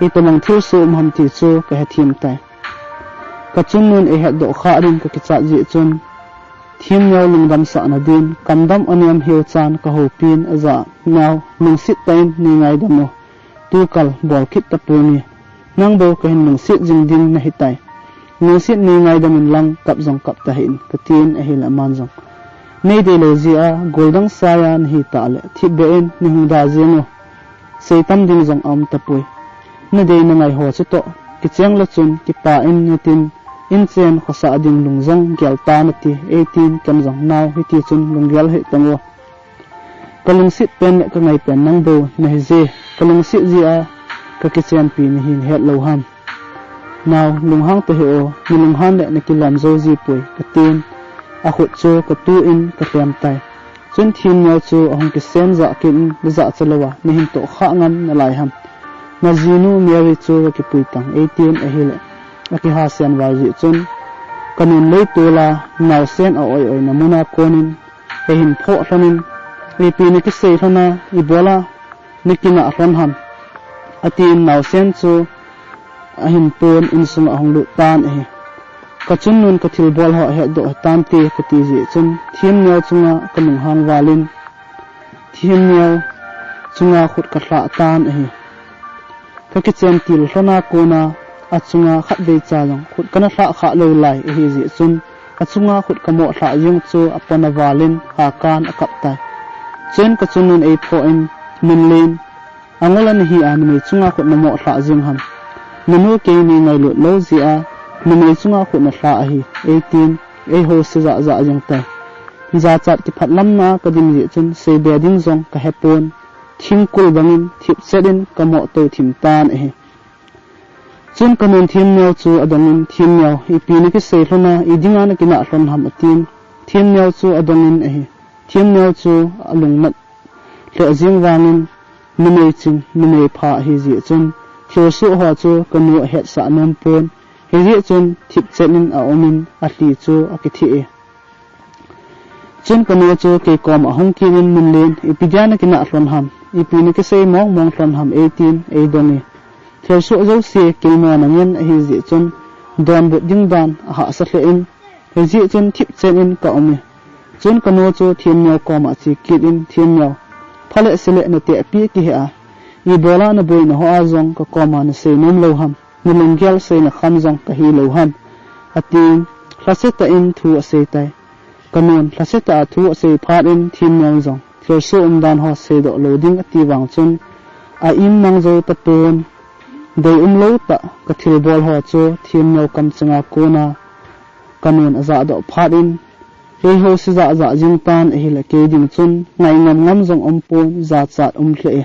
itobang thilsoh um ham ti chu kahethem tai. Kachunnun eihetdoh khah ding kakichat jeh chun, Themneo lungdamsahna din, kamdam anem hiu chan kahoupin, ajah nau, lungset tah in nei ngaidam u. Tukal bol kit tapoi nge. Nang bou kahin lungset jing ding nahitai. Lungset nei ngaidam in lang, kap jong kap tahih in, katin ahile aman jong, nei deilou jeh a, goldang sai a nahi tah le, thipbeh in nei hung da jeng u. Seitam ding jong aum tapoi. Nadei nangai ho chutoh kicheng le chun, kipah in natin, inchen khosah ding lung jong gel tan nati, eitin ken jong, nau, hitichun lunggel hih tang o. Kalungset pen le kangai pen nang bou nahi je, kalungset jeh a kakichenpi nahi nahet lou ham. Nau, lunghang tahih o, nalunghan le nakilom jou jipoi, katin, akhut chu katuh in kalhem tai. Chun Themneo chu ahung kisen jah kit in, najahcha lou a nahin toh khah ngam nalai ham. Najinu Mary chu kakipui tang eitin ahile, akihasen val jeh chun, kanun leitol a, naosen a-oi-oina mun a konin, eihin phoh lhon in, ipi nakisei lhon a, ibola nakinah lhon ham, atin naosen chu ahin pon, insung a ahung lut tan ahi. Kachunnun kathilbol ho ahetdoh hitante kati jeh chun, Themneo chunga kalunghang val in, Themneo chunga khut kalhah tan ahi. Kakichen til lhon a kona, achunga khatvei cha jong khut kana lhah khah lou lai ahi jeh chun, achunga khut kamoh lhah jeng chu apona val in hakan akap tai. Chun kachunnun eiphoh in, Minlen, angol a nahi a numei chunga khut namoh lhah jeng ham. Nanu kei nei ngailut lou jeh a, numei chunga khut nalhah ahi, eitin, eiho se jah jah jeng tai. Jachat kiphatlamna a kading jeh chun, seibe ding jong kahepon, thingkul bangin thipchet in kamoh tou thim tan ahi. Chun kanun Themneo chu adongin, Themneo, ipi nakisei lhon a, idinga nakinah lhon ham, atin, Themneo chu adongin ahi. Themneo chu alungnat lheh jeng vangin, numei ching, numei pha ahi jeh chun, thilsoh ho chu kanu ahetsah nom pon, hijeh chun thipchet in aumin, alhi chu akitheh e. Chun kanu chu kei koma ahung kit in, Minlen, ipi dia nakinah lhon ham, ipi nakisei mong mong lhon ham, eitin eidong e. Thilsoh jouse kilmona ngen ahi jeh chun, donbut ding dan ahahsa lheh in, hijeh chun thipchet in kaum e. Chun kanu chu Themneo koma che kit in, Themneo, pha le se le natehpi kihe a, ibola naboina ho a jong kakoma nasei nom lou ham, nalunggel seina kham jong kahi lou ham, atin, lhase tah in thu asei tai. Kanun lhase tah a thu asei phat in, Themneo jong thilsoh umdan ho seidoh lou ding ati vang chun, a-im mang jou tapon, deium lou tah kathilbol ho chu Themneo kamcheng a kona kanun ajahdoh phat in, eiho se jah jah jeng tan ahile, kei ding chun ngai ngam ngam jong umpon, jachat um lheh e.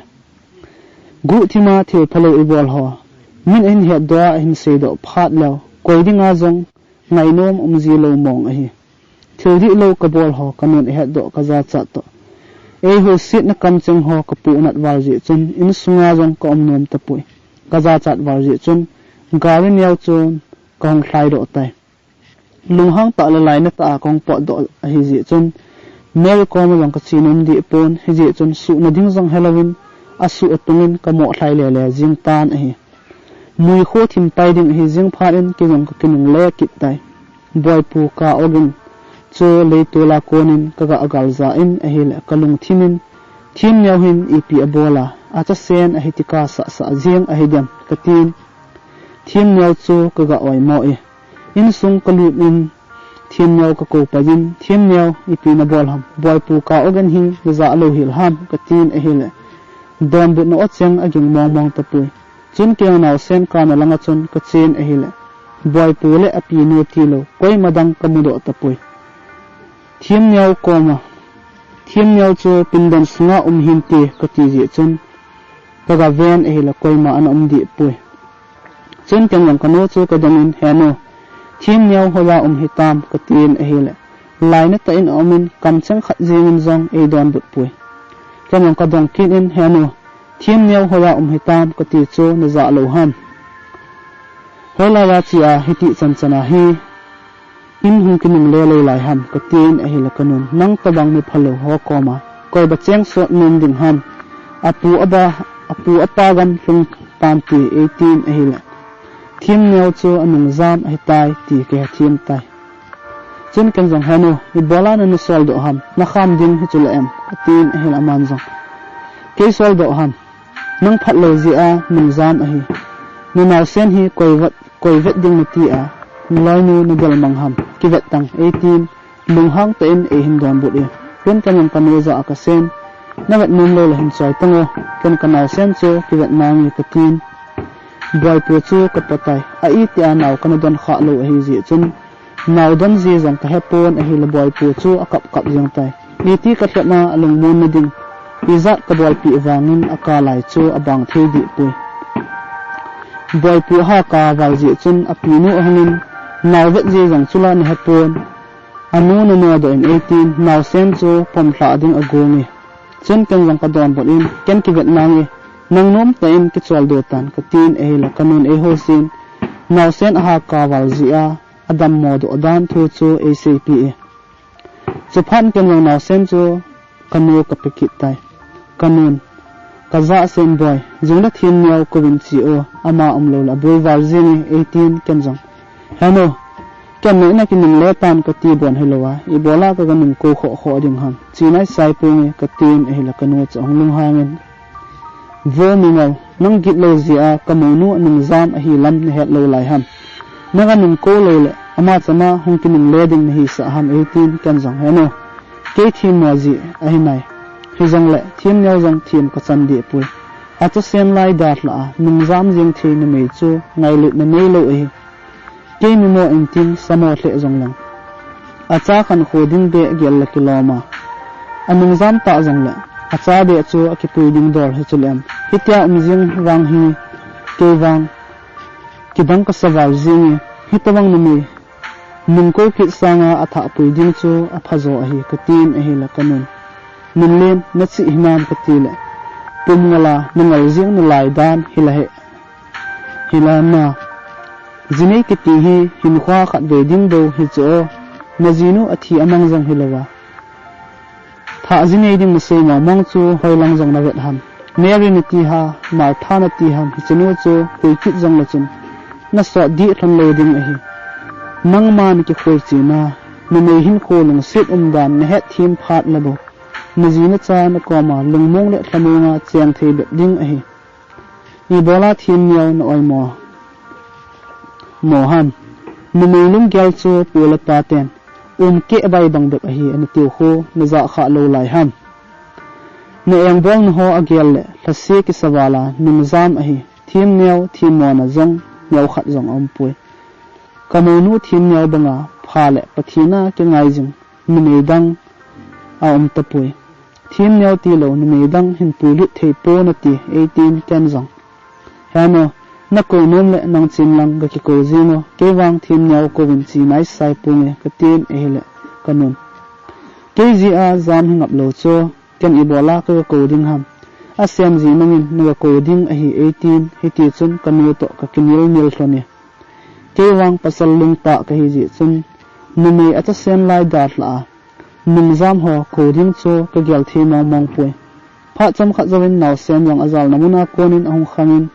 Guhthima thil phalou ibol ho, min ahin hetdoh a ahin seidoh phat leu, koi dinga jong ngainom umji lou mong ahi. Thil dihlou kabol ho kanun ahetdoh kajachat toh, eiho setna kamcheng ho kapohnat val jeh chun, insunga jong kaum nom tapoi. Kajachat val jeh chun, gari neo chun kahung lhaidoh tai. Lunghang tah le lainat tah a kahung potdoh ahi jeh chun, Mary koma jong kache nom deh pon, hijeh chun suhna ding jong helouvin, asuh atungin kamoh lhai lele jeng tan ahi. Mui kho thim pai ding ahi jeng phat in, kei jong kakinungle kit tai. Boipu Ka Ogin chu leitol a konin kaga gal ja in ahile, kalungthim in, Themneo hin ipi abol a, achasen ahi tika sahsah jeng ahidem, katin, Themneo chu kaga oimo e. Insung kalut in, Themneo kakou pai in, Themneo, ipi nabol ham, Boipu Ka Ogin hi najah lou hel ham, katin ahile, donbutna o cheng aging mong mong tapoi. Chun kei naosen kana langa chun kachen ahile, Boipu le apinu tilou koima dang kamudoh tapoi. Themneo koma, Themneo chu pindan sunga um hinte kati jeh chun, kaga ven ahile koima ana um deh poi. Chun ken jong kanu chu kadongin, He nu, Themneo hoiya um hitam, katin ahile, lainat tah in aumin, kamcheng khat jengin jong eidonbut poi. Ken jong kadong kit in, He nu, Themneo hoiya um hitam, kati chu najah lou ham. Hoilai a chia hiti chan chan a hi in hung kinungle lou lai ham, katin ahile kanun, nang tabang mi phalou ho koma koiba cheng sot nom ding ham, apu apa, apu apa gam lhung pan ti eitin ahile, Themneo chu anungjam ahitai ti kahe them tai. Chun ken jong, henu, ibola nana soldoh ham, nakham ding hi chule em, katin ahile aman jong, kei soldoh ham, nang phatlou jeh a nungjam ahi. Nanaosen hi koi vet, koi vet ding nati a, naloinu nadel mang ham, kivet tang eitin, lunghang tah in eihin donbut e. Ken ken jong kanu jah a kasen, navet nom lou le hin choi tang o, ken kanaosen chu kivet nange katin. Boipu chu kapotai, a itia nao kana don khah lou ahi jeh chun, nao don ji jong kahepon ahile Boipu chu akap kap jeng tai. Iti kalhep a alungmon nading, ijat kabolpeh vangin akalai chu abang thei deh poi. Boipu ahaka val jeh chun apinu ahungin, nao vet ji jong chula nahepon, anu nanodoh in eitin, naosen chu pomlhah ding agonge. Chun ken jong kadonbut in, ken kivet nange, nang nomtah in kicholdo tan katin ahile kanun eihousen, naosen ahaka val jeh a, adammo doh dan thu chu eiseipeh e. Chuphat in ken jong naosen chu kanu kape kit tai. Kanun, kajah sen Boi, jingle Themneo kouvin che o, ama umlou le aboi val jenge eitin ken jong, henu, ken naina kinungle tan kati bon hilou a, ibola kaga nungkou khoh khoh ding ham, che naisai ponge katin ahile kanu chu ahung lunghangin, Vo Mingol, nang gitlou jeh a kamounu anungjam ahi lam nahet lou lai ham. Naga nungkou lou le, ama chama hung kinungle ding nahisah ham eitin ken jong, henu, kei themmo jeh ahi nai. Hijongle Themneo jong them kachan deh poi. Achasen lai dalhah a nungjam jeng thei numei chu ngailutna neilou ahi. Kei mimo intin samo lheh jongleng, acha khankho ding beh gel le kilom a, anungjam tah jongle, acha beh chu akipui ding dol hichu le em. Hitia um jing vang hi, kei vang kidang kasa val jenge, hitobang numei nungkou kit sanga athahpui ding chu aphajo ahi katin ahile kanun, Nunlen, nache hinam katile, pum ngol a nangol jeng nalai dan hila he, hila na, jinei kiti hi hinkho khatvei ding bou hichu o, najinu athi amang jong hilouva, thah jinei ding nasei mong mong chu hoilang jong navet ham. Mary nati ham, Martha nati ham, hichenu chu koi kit jongle chun nasot dih lhon lou ding ahi. Nangma nakikhol chena, numei hinkho lungset umdan nahet them phat le bou, naji nacha nakoma lungmong le lhamong a cheng thei bep ding ahi. Ibola Themneo na-oimo mo ham? Numei lunggel chu pu le pa ten umkeh bai bang bep ahi anatiu khu najah khah lou lai ham? Na engbolna ho agel le lhase kisa val a nungjam ahi. Themneo themmona jong neokhat jong aumpoi. Kamounu Themneo banga pha le Pathen a kingai jing numei dang aum tapoi. Themneo tilou numei dang hin puilut thei pon ati eitin ken jong, Henu, nakou nom le nang chemlang kakikou jeng o, kei vang Themneo kouvin che naisai ponge katin ahile kanun, Kei jeh a jam hi ngap lou chu, ken ibola kaga kou ding ham? Asem ji nangin naga kou ding ahi eitin, hitichun kanu toh kakinel nel lhon e. Kei vang pasal lungtah kahi jeh chun, numei achasen lai dalhah a nungjam ho kou ding chu kagel thei mong mong poi. Phat chomkhat jouvin naosen jong ajalna muna konin ahung khangin,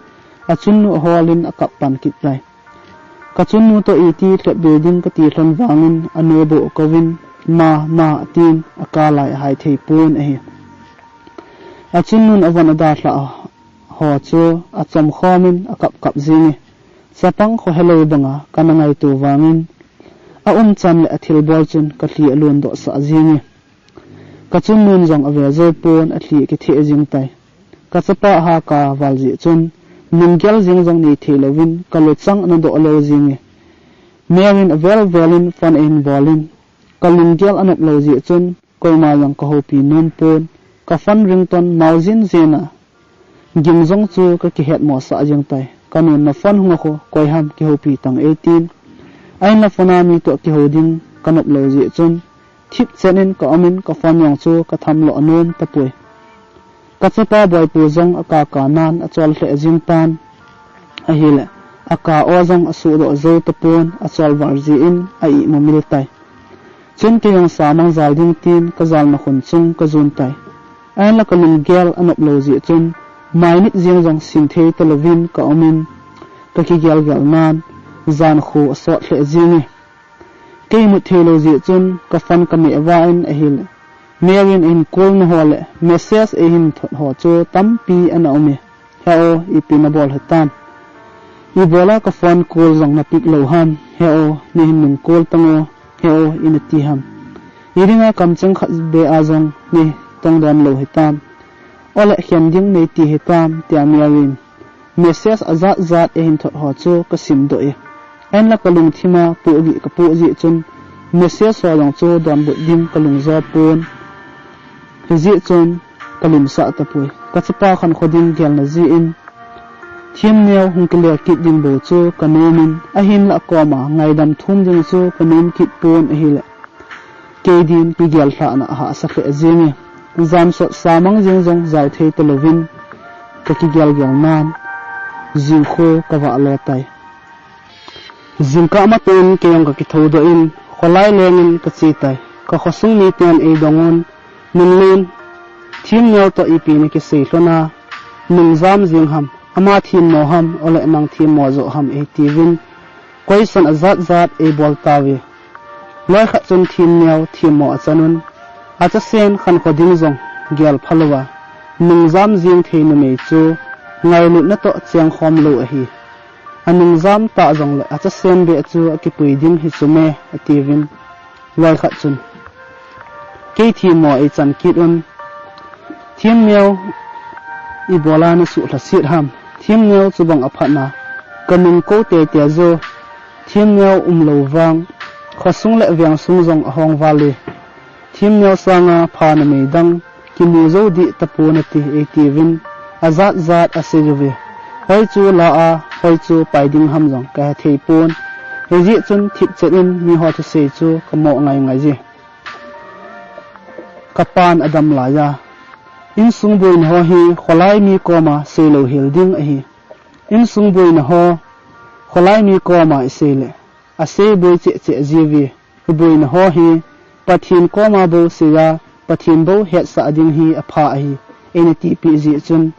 achunnu aholin akap pan kit tai. Kachunnu toh iti lhep be ding kati lhon vangin anu bou akouvin, Ma, ma, atin, akalai ahai thei pon ahi. Achunnun avon adalhah ho chu achomkhomin akap kap jenge. Chapang kho helou banga kana ngaito vangin, aumchan le athilbol chun kalhi alondoh sah jenge. Kachunnun jong ave jou pon alhi akitheh jeng tai. Kachapa ahaka val jeh chun, lunggel jeng jong nei thei louvin, kaluchang ana doh lou jenge. Mary in avel velin phone ahin bolin, kalunggel anop lou jeh chun, koima jong kahoupi nom pon, kaphone ringtone mao jen jen a, gim jong chu kakihetmosah jeng tai. Kanun, Naphone hung akhu, koi ham kihoupi tang eitin. Ahinla phone a mi toh kihou ding kanop lou jeh chun, thipchet in kaumin kaphone jong chu kathamloh nom tapoi. Kachapa Boipu jong akaka nan achol lheh jeng tan ahile, aka o jong asuhdoh jou tapon, acholval jeh in a-ihmu mil tai. Chun kei jong samang jal ding tin kajalna khun chung kajon tai. Ahinla kalunggel anop lou jeh chun, mainit jeng jong simthei talouvin ka-um in, kakigelgel nan, jankho asot lheh jenge. Kei imut theilou jeh chun, ka phone kameh vah in ahile, Mary in eihin call na ho le message eihin thot ho chu tampi ana-um e. He o, ipi nabol hitam? Ibola ka phone call jong na pick lou ham? He o, neihin nung call tango. He o, inati ham? Idinga kamcheng khat beh a jong neitong donlou hitam? Ole khen ding neiti hitam, tia Mary in message ajatjat eihin thot ho chu kasimdoh e. Ahinla kalungthima pohgih kapoh jeh chun, message ho jong chu donbut ding kalungjo pon. Hijeh chun kalimsah tapoi. Kachapa khankho ding gelna jeh in, Themneo hung kile kit ding bou chu kanom in, ahinla akoma ngaidam thum ding chu kanom kit pon ahile, kei din kigel lhahna ahahsa lheh jenge. Jamsot samang jeng jong jal thei talouvin, kakigelgel nan, jingkho kavah lo tai. Jingkah matah in kei jong kakithoudoh in, kholai leng in kache tai. Kakhosung miten eidong un, Nunlen, Themneo toh ipi nakisei lhon a, nungjam jeng ham, ama themmo ham, ole nang themmo joh ham, eitiuvin, question ajatjat eibol tauve. Loikhat chun Themneo themmo achan un, achasen khankho ding jong gel phalouva, nungjam jeng thei numei chu ngailutna toh chengkhom lou ahi. Anungjam tah jongle achasen beh chu akipui ding hichu me, atiuvin, loikhat chun, kei themmo eichan kit un, Themneo ibola nasuh lhaset ham? Themneo chubang aphatna kanung kou teitei jo. Themneo umlou vang khosung le vengsung jong ahong val e. Themneo sanga pha numei dang kimu jou dih tapon ati, eitiuvin, ajatjat asei uve. Hoi chu la a, hoi chu pai ding ham jong kahethei pon. Hijeh chun thipchet in miho thusei chu kamoh ngaingai e. Kapan adam laiya, insung boina ho hi kholai mi koma seilou hel ding ahi. Insung boina ho, kholai mi koma isei le, asei boi cheh cheh jiuve. Iboina ho hi Pathen koma bou seiya, Pathen bou hetsah ding hi apha ahi, eina tipeh jeh chun,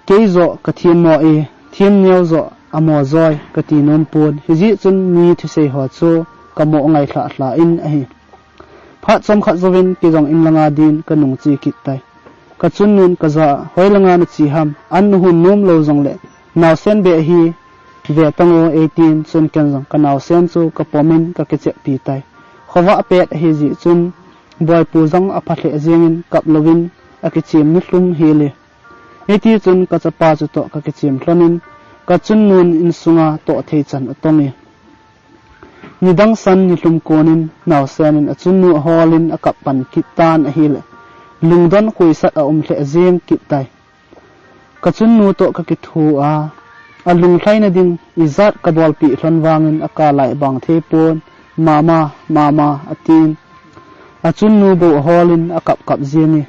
kei joh kathemmo e, Themneo joh amo joi kati nom pon. Hijeh chun mi thusei ho chu kamoh ngai lhah lhah in ahi. Phat chomkhat jouvin kei jong in langa din kanung che kit tai. Kachunnun kajah a, hoi langa nache ham? An nahon nom lou jongle, naosen beh hi ve tango, eitin, chun ken jong kanaosen chu kapom in kakicheppi tai. Khovah pet ahijeh chun, Boipu jong apha lheh jengin kap louvin akichem nilhum hel e. Hitichun kachapa chutoh kakichem lhonin, kachunnun insunga toh thei chan atong e. Nidang san nilhum konin naosen in achunnu aholin akap pan kit tan ahile, lungdon khoisat aum lheh jeng kit tai. Kachunnu toh kakitho a, alunglhaina ding ijat kabolpeh lhon vangin akalai bang thei pon, "Mama, mama," atin. Achunnu bou aholin akap kap jenge.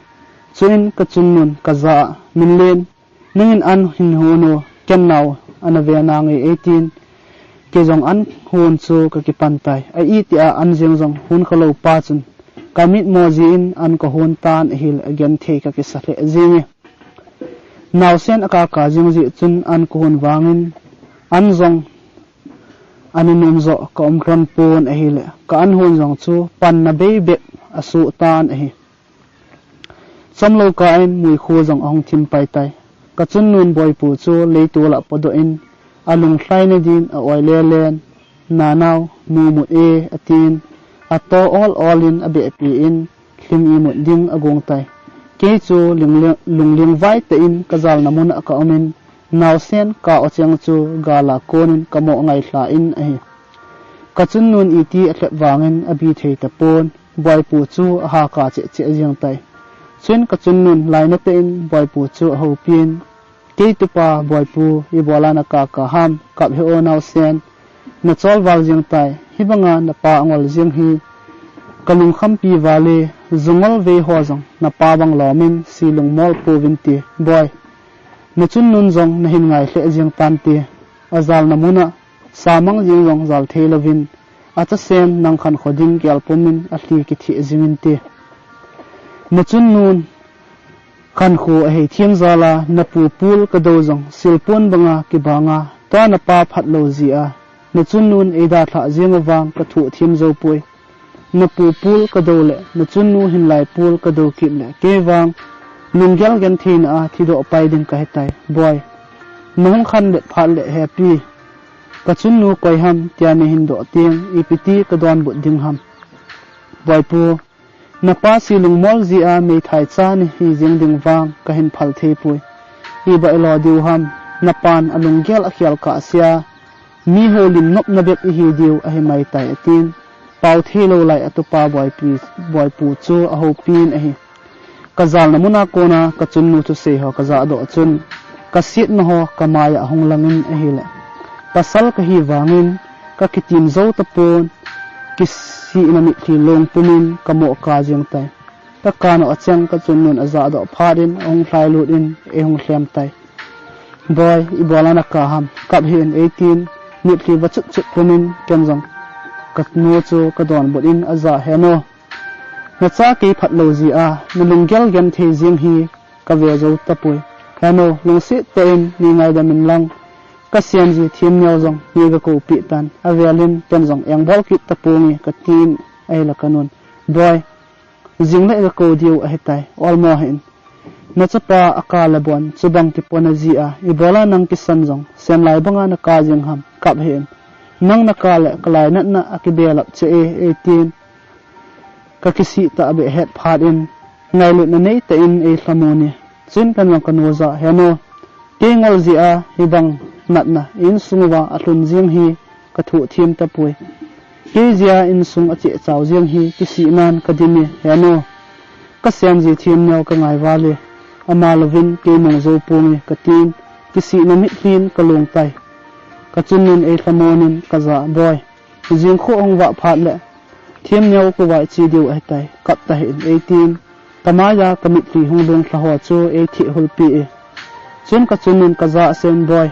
Chuin kachunnun kajah a, "Minlen, nangin an hin hon o, ken nao ana ve nange," eitin. Kei jong an hon chu kakipan tai. A itih a an jeng jong hon khalou pa chun, kamitmo jeh in an kahon tan ahile agenthei kakisa lheh jenge. Naosen akaka jeng jeh chun an kahon vangin, an jong ana nom joh kaum lhon pon ahile, ka an hon jong chu panna bei bep asoh tan ahi. Chomlou kah in muikhu jong ahung thim pai tai. Kachunnun Boipu chu leitol a podoh in, alunglhaina din a-oi lelen, "Nanao, mu mut e," atin, ato ol ol in abehpi in, lhim imut ding agong tai. Kei chu lungling, lungling vai tah in kajalna mun a kaumin, naosen ka-o cheng chu gal a konin kamoh ngai lhah in ahi. Kachunnun iti alhep vangin abi thei tapon, Boipu chu ahaka cheh cheh jeng tai. Chuin kachunnun lainatah in Boipu chu ahoupin, "Kei tupa Boipu, ibola nakaka ham, kap hih o naosen. Nachol val jeng tai, hibanga napa angol jeng hi kalungkhampi val e, jungol vei ho jong napa bang lomin si lungmol pouvin ti, Boi. Nachunnun jong nahin ngai lheh jeng tante." ajalna mun a samang jing jong jal thei louvin, achasen nang khankho ding gel pumin alhi kitheh jingin te. Nachun nun khankho ahei thiem jal a, napu pul kadou jong silpon banga kibanga, tua napa phat lou jeh a, nachun nun eidalhah jeng avang kathoh thiem jou poi. Napu pul kadou le nachun nu hinlai pul kadou kit le kei vang lunggel gentheina a thidoh pai ding kahitai. Boi, nahung khanlet phat le hepi, kachun nu koi ham tia neihin doh teng, ipi ti kadonbut ding ham. Boipu, napa si lungmol jeh a meithai cha nahi jeng ding vang kahin phal thei poi. Ibola diu ham, napan alunggel akhel kahsea, mi houlim nopna bep ihi diu ahi maitai, atin. Pao thei lou lai a tupa Boipi, Boipu chu ahoupin ahi. Kajalna mun a kona kachun nu thusei ho kajah doh chun, kasetna ho kamai a ahung langin ahile, pasal kahi vangin kakitim jou tapon, kisihna mitlhi long pumin kamoh kap jeng tai. Kakan u acheng kachun nun ajah doh phat in ahung lhailut in eihung lhem tai. Boi, ibola nakap ham, kap hih in eitin, mitlhi vachut chut pumin ken jong kanu chu kadonbut in ajah, Henu, nacha kei phat lou jeh a nalunggel genthei jeng hi kave jou tapoi. Henu, lungset tah in neingaidam in lang, kasenji Themneo jong neiga koupeh tan, avel in ken jong engbol kit taponge katin, ahile kanun, Boi, jing le gakou diu ahitai, olmo hih in. Nachapa akap le bon chubang kipona jeh a, ibola nang kisan jong, senlai banga nakap jeng ham, kap hih in. Nang nakap le kalainatna akibelap cheh e, eitin. Kakisih tahbeh het phat in, ngailutna neitah in eilhamon e. Chun ken jong kanu jah, Henu, kei ngol jeh a hibang natna insung uva alhun jeng hi kathoh thiem tapoi. Kei jeh a insung acheh chau jeng hi kisihnan kadim e, Henu. Kasenji Themneo kangai val e, ama louvin kei mong jou ponge katin, kisihna mitlhi in kalong tai. Kachun nun eilhamon in kajah, Boi, jingkah hung vah phat le Themneo khovah che diu ahitai, kap tahih in eitin, kamai a kamitlhi hung long lha ho chu eitheh hulpeh e. Chun kachun nun kajah sen, Boi,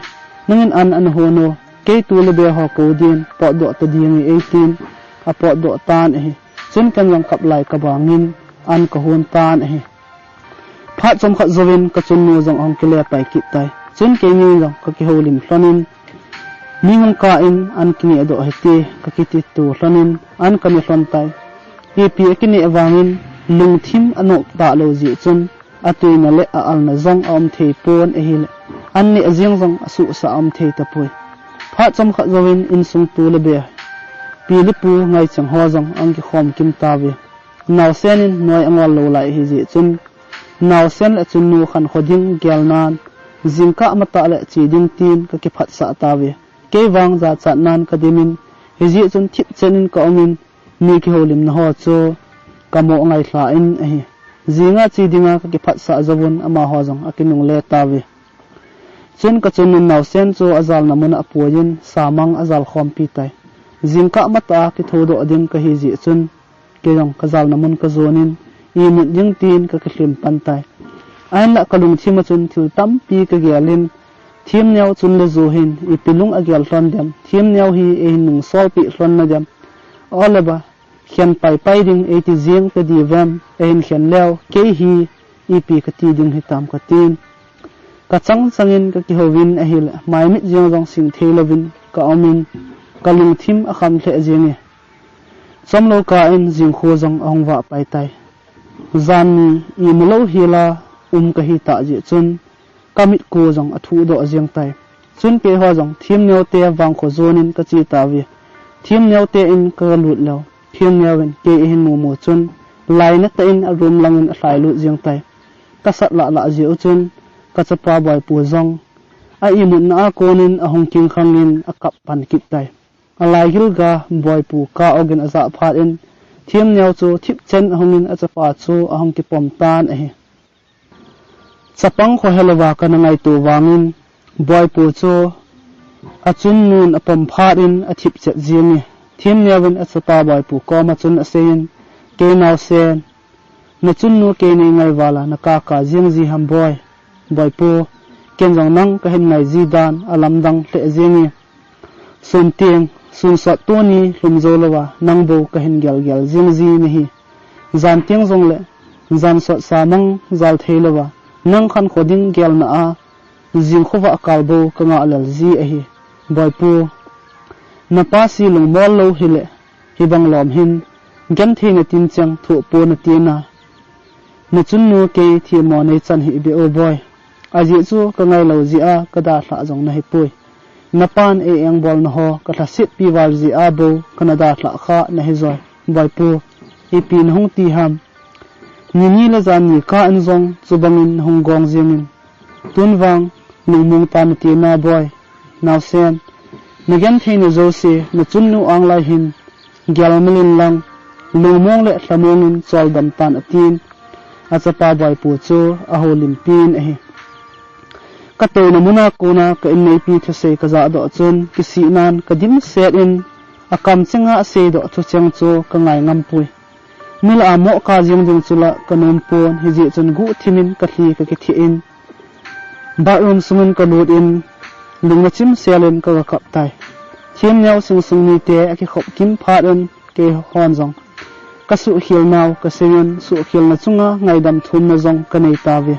nangin an ana hon o, kei tu le be ho kou din potdoh ta dinge eitin, apotdoh tan ahi. Chun ken jong kap lai kabangin an kahon tan ahi. Phat chomkhat jouvin kachun nu jong ahung kile pai kit tai. Chun keini jong kakihoulim lhonin, mi hung kah in an kinehdoh hite kakiti to lhonin an kane lhon tai. Ipi akineh vangin lungthim anop talou jeh chun atuina le a-alna jong aum thei pon ahile, an neh jeng jong asuhsah aum thei tapoi. Phat chomkhat jouvin insung tu le be, pi le pu ngaichang ho jong ahung kikhom kim tauve. Naosen in noi angol lou lai ahi jeh chun, naosen le achunnu khankho ding gelnan, jingkah matah le che ding tin kakiphatsah tauve. Kei vang jachatnan kadimin, hijeh chun thipchen in kaumin, mi kihoulimna ho chu kamoh ngailha in ahi. Jinga che dinga kakiphatsah jouvun amaho jong akinungle tauve. Chun kachun nun naosen chu ajalna mun a apuiyin samang ajalkhompi tai. Jingkah matah a kithoudoh ding kahi jeh chun, kei jong kajalna mun kajonin, imut ding tin kakilhem pan tai. Ahinlah kalungthim a chun thil tampi kagelin, Themneo chun le jou hin ipi lung agel lhon dem, Themneo hi eihin nungsolpeh lhon nadem, ole ba, khen paipai ding eiti jeng tadivem, eihin khen leu kei hi ipi kati ding hitam katin. Kachang changin kakihouvin ahile, maimit jeng jong sing thei louvin kaumin, kalungthim akham lheh jenge. Chomlou kah in jingkhu jong ahung vah pai tai. Janni imulou hela um kahitah jeh chun, kamitku jong athuhdoh jeng tai. Chun keiho jong Themneo te vangkho jonin kache tauve. Themneo te in kalut leu, Themneo in kei eihin mumu chun, lainatah in aroom langin alhailut jeng tai. Kasat lahlah jeh u chun, kachapa Boipu jong a-imutna a konin ahung kingkhangin akap pan kit tai. Alaigilga Boipu kah ogin ajah phat in, Themneo chu thipchen ahungin achapa chu ahung kipom tan ahi. Chapang kho helouva kana ngaito vangin, Boipu chu achunnun apom phat in athip chet jenge. Themneo in achapa Boipu koma chun aseiyin, Kei naosen, nachunnu kei neingai vala nakap kap jeng ji ham Boi? Boipu, ken jong nang kahin ngai ji dan alamdang lheh jenge. Sun teng, sun sot tuni lhum jou louva, nang bou kahin gelgel jing ji nahi. Jan teng jongle, jan sot sa mang jal thei louva, nang khankho ding gelna a, jing khovah kal bou kangah lel ji ahi. Boipu, napa si lungmol lou hile, hibang lom hin, genthei natin cheng thoh po natina. Nachunnu kei themmo neichan hih beh o boi. Ajeh chu kangai lou jeh a kadalhah jong nahipoi. Napan ei engbolna ho kalhasetpi val jeh a bou kana dalhah kha nahi joi. Boipu, ipi nahung ti ham. Nini le jan ni kah in jong chubangin nahung gong jingin. Tun vang, lungmong tan natina boi. Naosen, nagentheina jouse, nachunnu anglai hin, gelmel in lang, lungmong le lhamong in choldam tan atin, achapa Boipu chu ahoulimpin ahi. Katouna muna kona ka inneipi thusei kajah doh chun, kisihnan kadimset in, akamchenga aseidoh thucheng chu kangai ngampoi. Milah a moh kajing ding chu la kanom pon, hijeh chun guhthimin kalhi kakitheh in, bathroom sungin kalut in, lungna chimsel in kagakap tai. Themneo Singsung nite akikhop kim phat un, keihon jong kasuhkhel nau kasei un, suhkhelna chunga ngaidam thumna jong kanei tauve.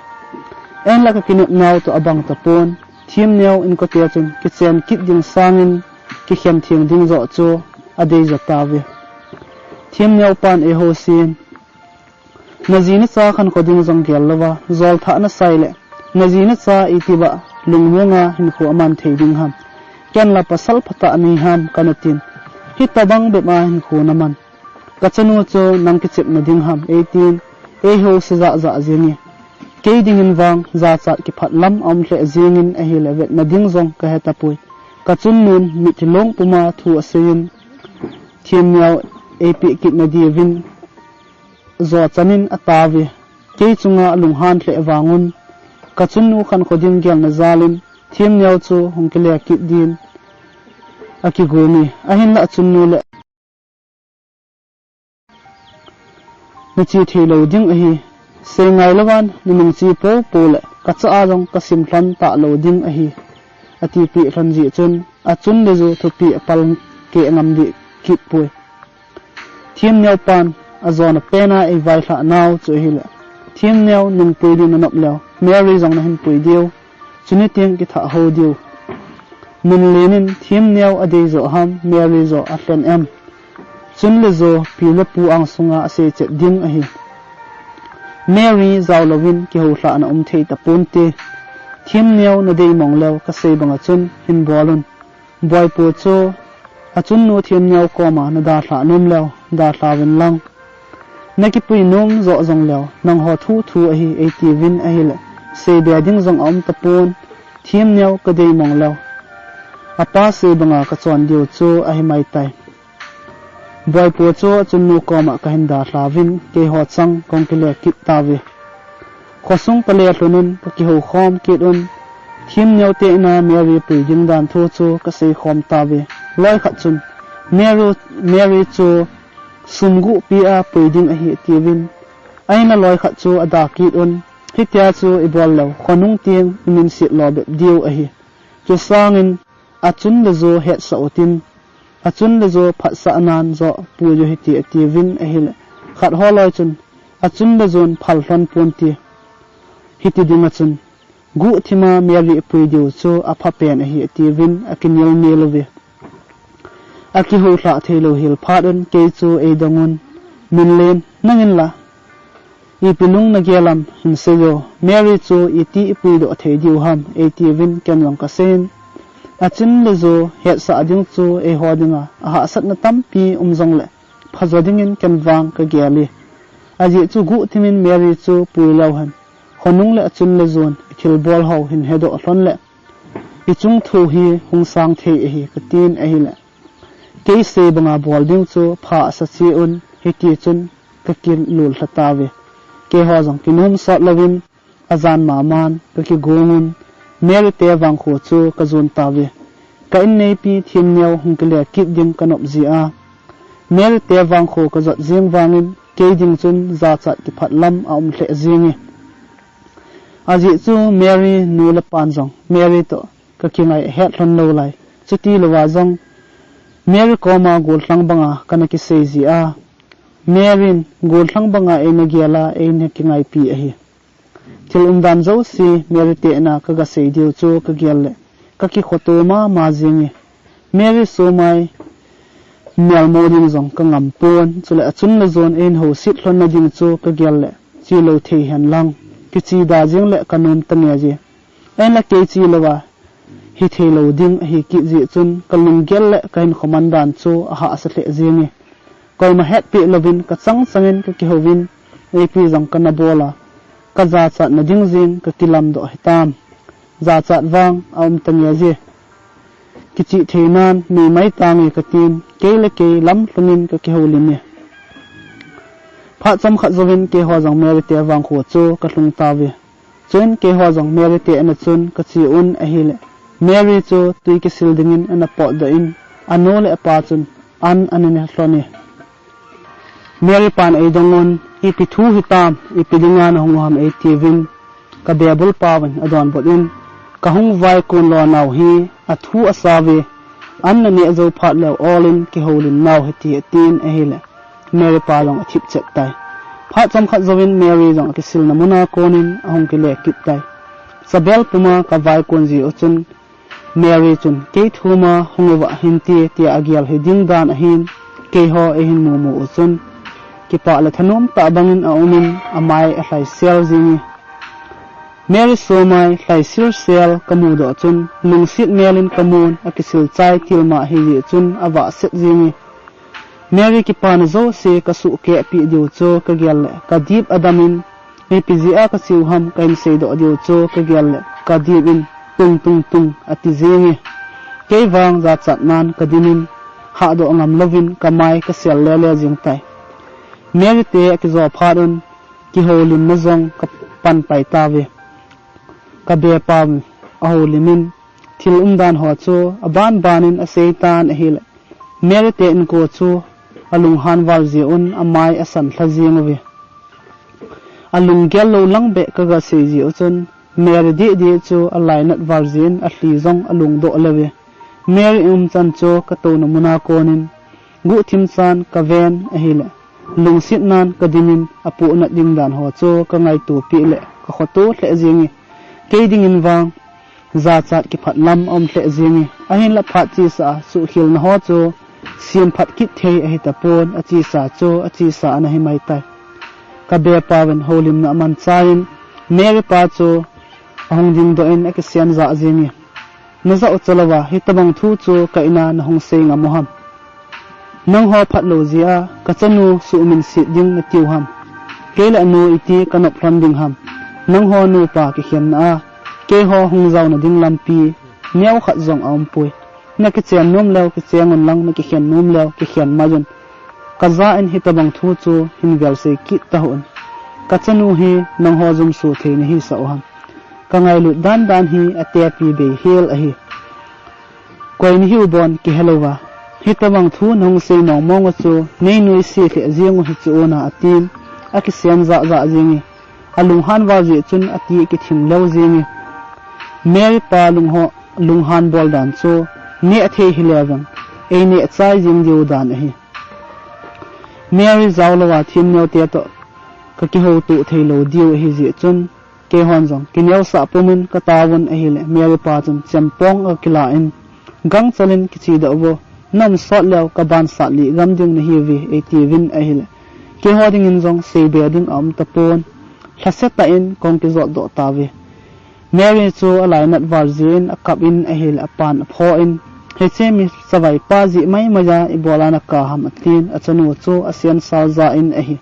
Ahinla kakinepnau toh abang tapon, Themneo inkote chun kichen kit ding sangin kikhen theng ding joh chu adeijo tauve. Themneo pan eihousei in, naji nacha khankho ding jong gel louva, jolthah nasai le, naji nacha itibah lungmonga hinkho aman thei ding ham. Kenla pasal phatah nahi ham kana tin. Hitobang bep a hinkho naman. Kachanu chu nang kichepna ding ham eitin, eihouse jahjah jenge. Kei dingin vang jachat kiphat lam aum lheh jengin ahile vetna ding jong kahetapoi. Kachunnun mitlhi long puma thu aseiyin, Themneo eipeh kitna diuvin jo chanin atauve. Kei chunga alunghan lheh vangun, kachunnu khankho ding gelna jalin, Themneo chu hung kile kit din akigonge. Ahinla achunnu le, nache thei lou ding ahi. Seingai louvan nanung che poupou le, kachah a jong kasim lhon talou ding ahi, atipeh lhon jeh chun, achun le ju thupeh apal keh ngam deh kit poi. Themneo pan ajona pena eivailhah nau chu ahile, Themneo nungpui ding nanop leu, Mary jong nahin pui diu. Chuni teng kithah hou diu. Minlen in Themneo adeijo ham, Mary jo alhen em. Chun le jo pi le pu angsunga asei chet ding ahi. Mary jaolouvin kihoulhahna um thei taponte. Themneo nadei mong leu kasei banga chun hin bolun. Boipu chu achunnu Themneo koma nadalhah nom leu, dalhauvin lang. Nakipui nom joh jong leu, nangho thu thu ahi eitiuvin ahile, seibe ding jong aum tapon, Themneo kadei mong leu. Apa sei banga kachon diu chu ahi maitai. Boipu chu achunnu koma kahin dalhauvin, keiho chang kahung kile kit tauve. Khosung kale lhonun, kakihou khom kit un. Themneo te ina Mary pui ding dan thu chu kasei khom tauve. Loikhat chun, Mary, Mary chu sum guh pia pui ding ahi atiuvin. Ahinla loikhat chu ada kit un. Hitia chu ibol leu, khonung teng iminset lo bep diu ahi. Chusangin, achun le jo hetsah utin, achun le jo phatsah nan jo pui u hite atiuvin ahile. Khat holoi chun, achun le jon phal lhon ponte. Hiti dinga chun, guhthima Mary ipui diu chu aphapen ahi atiuvin akinel nel uve. Akihoulhah theilou hel phat un kei chu eidongun, Minlen, nangin la ipi lung nagel am hin seiyo, Mary chu iti ipui doh thei diu ham eitiuvin ken jong kaseiyin. Achun le jo hetsah ding chu eiho dinga ahahsatna tampi um jongle, phajo dingin ken vang kagel e. Ajeh chu guhthimin Mary chu pui leu hen, khonung le achun le jon ithilbol ho hin hedoh lhon le, ichung thu hi hung sang thei ahi katin ahile. Kei sei banga bol ding chu pha asa che un, hiti chun kakilul lha tauve. Keiho jong kinom sot louvin, ajan maman kakigongun, Mary te vangkho chu kajon tauve. Ka inneipi Themneo hung kile kit ding kanop jeh a, Mary te vangkho kajot jeng vangin, kei ding chun jachat kiphat lam aum lheh jenge. Ajeh chu Mary nu le pan jong Mary toh ka kingai het lhon lou lai. Chuti louva jong Mary koma gollhang banga kana kisei jia, Mary in gollhang banga eina gel a eina kingaipi ahi. Thil umdan jouse Mary te ina ka ga sei diu chu ka gel le ka kikhoto mama jing e. Mary somai melmo ding jong ka ngam pon, chule achun le jon eina houset lhon na ding chu ka gel le chi lou thei hen lang, kichi da jing le ka nom ta nge ji. Ahinla kei chi louva hi thei lou ding ahi kit jeh chun ka lunggel le ka hinkho man dan chu ahahsa lheh jing e. Koima hetpi louvin ka chang changin ka kihouvin, ipi jong kana bol a, ka jachat na ding jing ka kilamdoh hitam. Jachat vang aum ta nge ji. Kichih thei nan nei mai tange ka tin, kei le kei lamlhungin ka kihoulim e. Phat chomkhat jouvin keiho jong Mary te vangkho chu ka lhung tauve. Chun keiho jong Mary te ina chun ka che un ahile, Mary chu tui kisil dingin ana potdoh in, anu le apa chun an ana ne lhon e. Mary pan eidong un, ipi thu hitam, ipi dinga nahung u ham eitiuvin, ka bebul pauvin adonbut in, ka hung vaikon lo nau hi athu asauve, an naneh jou phat leu olin kihoulim nau hite atin ahile, Mary pa jong athip chet tai. Phat chomkhat jouvin Mary jong akisilna muna konin ahung kile kit tai. Chabel puma ka vaikon ji u chun Mary chun kei thuma hung uva hinte tia agel hi ding dan ahin, keiho eihin mumu u chun kipah le thanom tah bangin aumin amai alhaisel jing e. Mary somai lhaisil sel ka mudoh chun lungset melin ka mun akisil chai tilma hijeh chun avahset jing e. Mary kipana jouse ka suhkehpi diu chu ka gel le ka dip adamin, ipi jeh a ka che u ham ka hin seidoh diu chu ka gel le ka dip in, tung tung tung ati jing e. Kei vang jachat nan ka dimin, hahdoh ngam louvin ka mai ka sel lele jing tai. Mary te akijo phat un kihoulimna jong ka pan pai tauve. Ka bepa ahoulimin thil umdan ho chu aban banin asei tan ahile, Mary te inko chu alunghan val jeh un amai asan lha jing uve. Alunggel lou lang beh ka ga sei ji u chun Mary deh deh chu alainat val jeh in alhi jong alungdoh leuve. Mary umchan chu ka touna muna konin guhthim chan ka ven ahile, lungset nan ka dimin apohnat ding dan ho chu ka ngaito peh le ka khoto lheh jing e. Kei dingin vang jachat kiphat lam aum lheh jing e. Ahinla phat chesa a suhkhelna ho chu semphat kit thei ahitapon, achesa chu achesa ana himai tai. Ka bepa uvin houlimna amanchah in Mary pa chu ahung dingdoh in akisen jah jing e. Najah u chalouva hitobang thu chu ka ina nahung sei ngam u ham? Nangho phatlou jeh a ka chanu suhminset ding natiu ham? Kei le anu iti ka nop lhon ding ham? Nangho nupa kikhenna a keiho hung jaona ding lampi neokhat jong aumpoi. Nakichen nom leu kichen un lang, nakikhen nom leu kikhen mai un. Kajah in hitobang thu chu hin velsei kit tahih un. Ka chanu hi nangho jumso thei nahisah u ham? Ka ngailut dan dan hi atepi bei hel ahi. Koi nahiu bon kihelouva hitobang thu nahung sei mong mong u chu neinuisat lheh jeng u hichu na atin, akisen jah jah jing e. Alunghan val jeh chun ati kithim leu jing e. Mary pa lunghan bol dan chu neh thei hileuvin eineh chai jing diu dan ahi. Mary jaolouva themneo te toh ka kihoutoh theilou diu ahijeh chun keihon jong kineosah pumin ka taovun ahile, Mary pa chun chempong akakilah in, gangchel in kichedoh uvo, naum sot leu kaban sat lih gam ding nahiuve eitiuvin ahile, keiho dingin jong seibe ding aum tapon, lhasetah in kahung kijotdoh tauve. Mary chu alainat val jeh in akap in ahile, apan aphoh in, hiche mi chavaipa jeh maimai a ibola nakap ham atin, achanu chu asensal jah in ahi.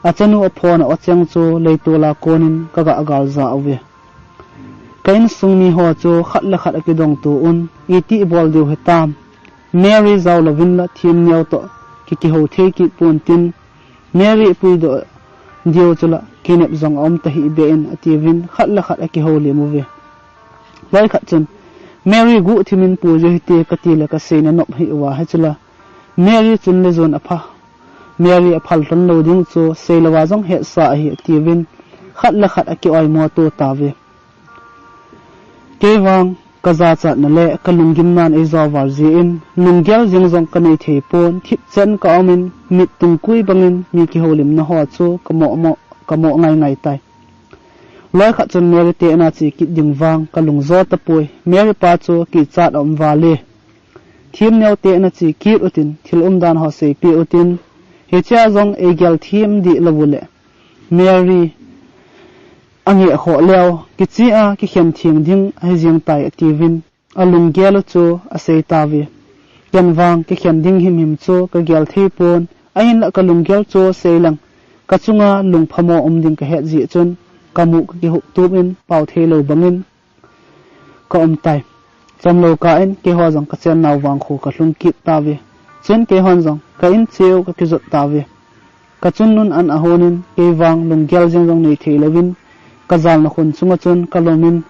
Achanu aphona awcheng chu leitol a konin ka gah gal jah uve. Ka insung miho chu khat le khat akidongto un, iti ibol diu hitam? Mary jaolouvin la themneo toh kikihou thei kit pontin, Mary ipuidoh diu chula kinep jong aum tahih beh in atiuvin khat le khat akihoulim uve. Loikhat chun, Mary guhthimin puiju hite katile kaseina nop hih uva hichula, Mary chun le jon apha, Mary aphal lhon lou ding chu seilouva jong hetsa ahi atiuvin, khat le khat akioimo to tauve. Kei vang kajachatna le kalunggimnan eijo val jeh in, lunggel jeng jong kanei thei pon, thipchen ka um in, mit tungkui bangin mi kihoulimna ho chu kamoh moh, kamoh ngai ngai tai. Loi khat chun Mary te in a che kit ding vang kalung jo tapoi. Mary pa chu kichat a um val e. Themneo te in a che kit utin, thil umdan ho seipeh utin, hichea jong eigel them dih lou uleh Mary angeh khoh leu, kichea kikhen theng ding ahi jeng tai, atiuvin, alunggel u chu asei tauve. Ken vang kikhen ding himhim chu kagel thei pon, ahinlah kalunggel chu seileng, kachunga lungphamo um ding kahet jeh chun, kamuh kakihup tup in pao thei lou bangin kaum tai. Chomlou kah in keiho jong kachen nau vangkho kalhung kit tauve. Chun keihon jong ka in cheu kakijot tauve. Kachunnun an ahon in, kei vang lunggel jeng jong nei thei louvin, kajalna khun chunga chun kalom in,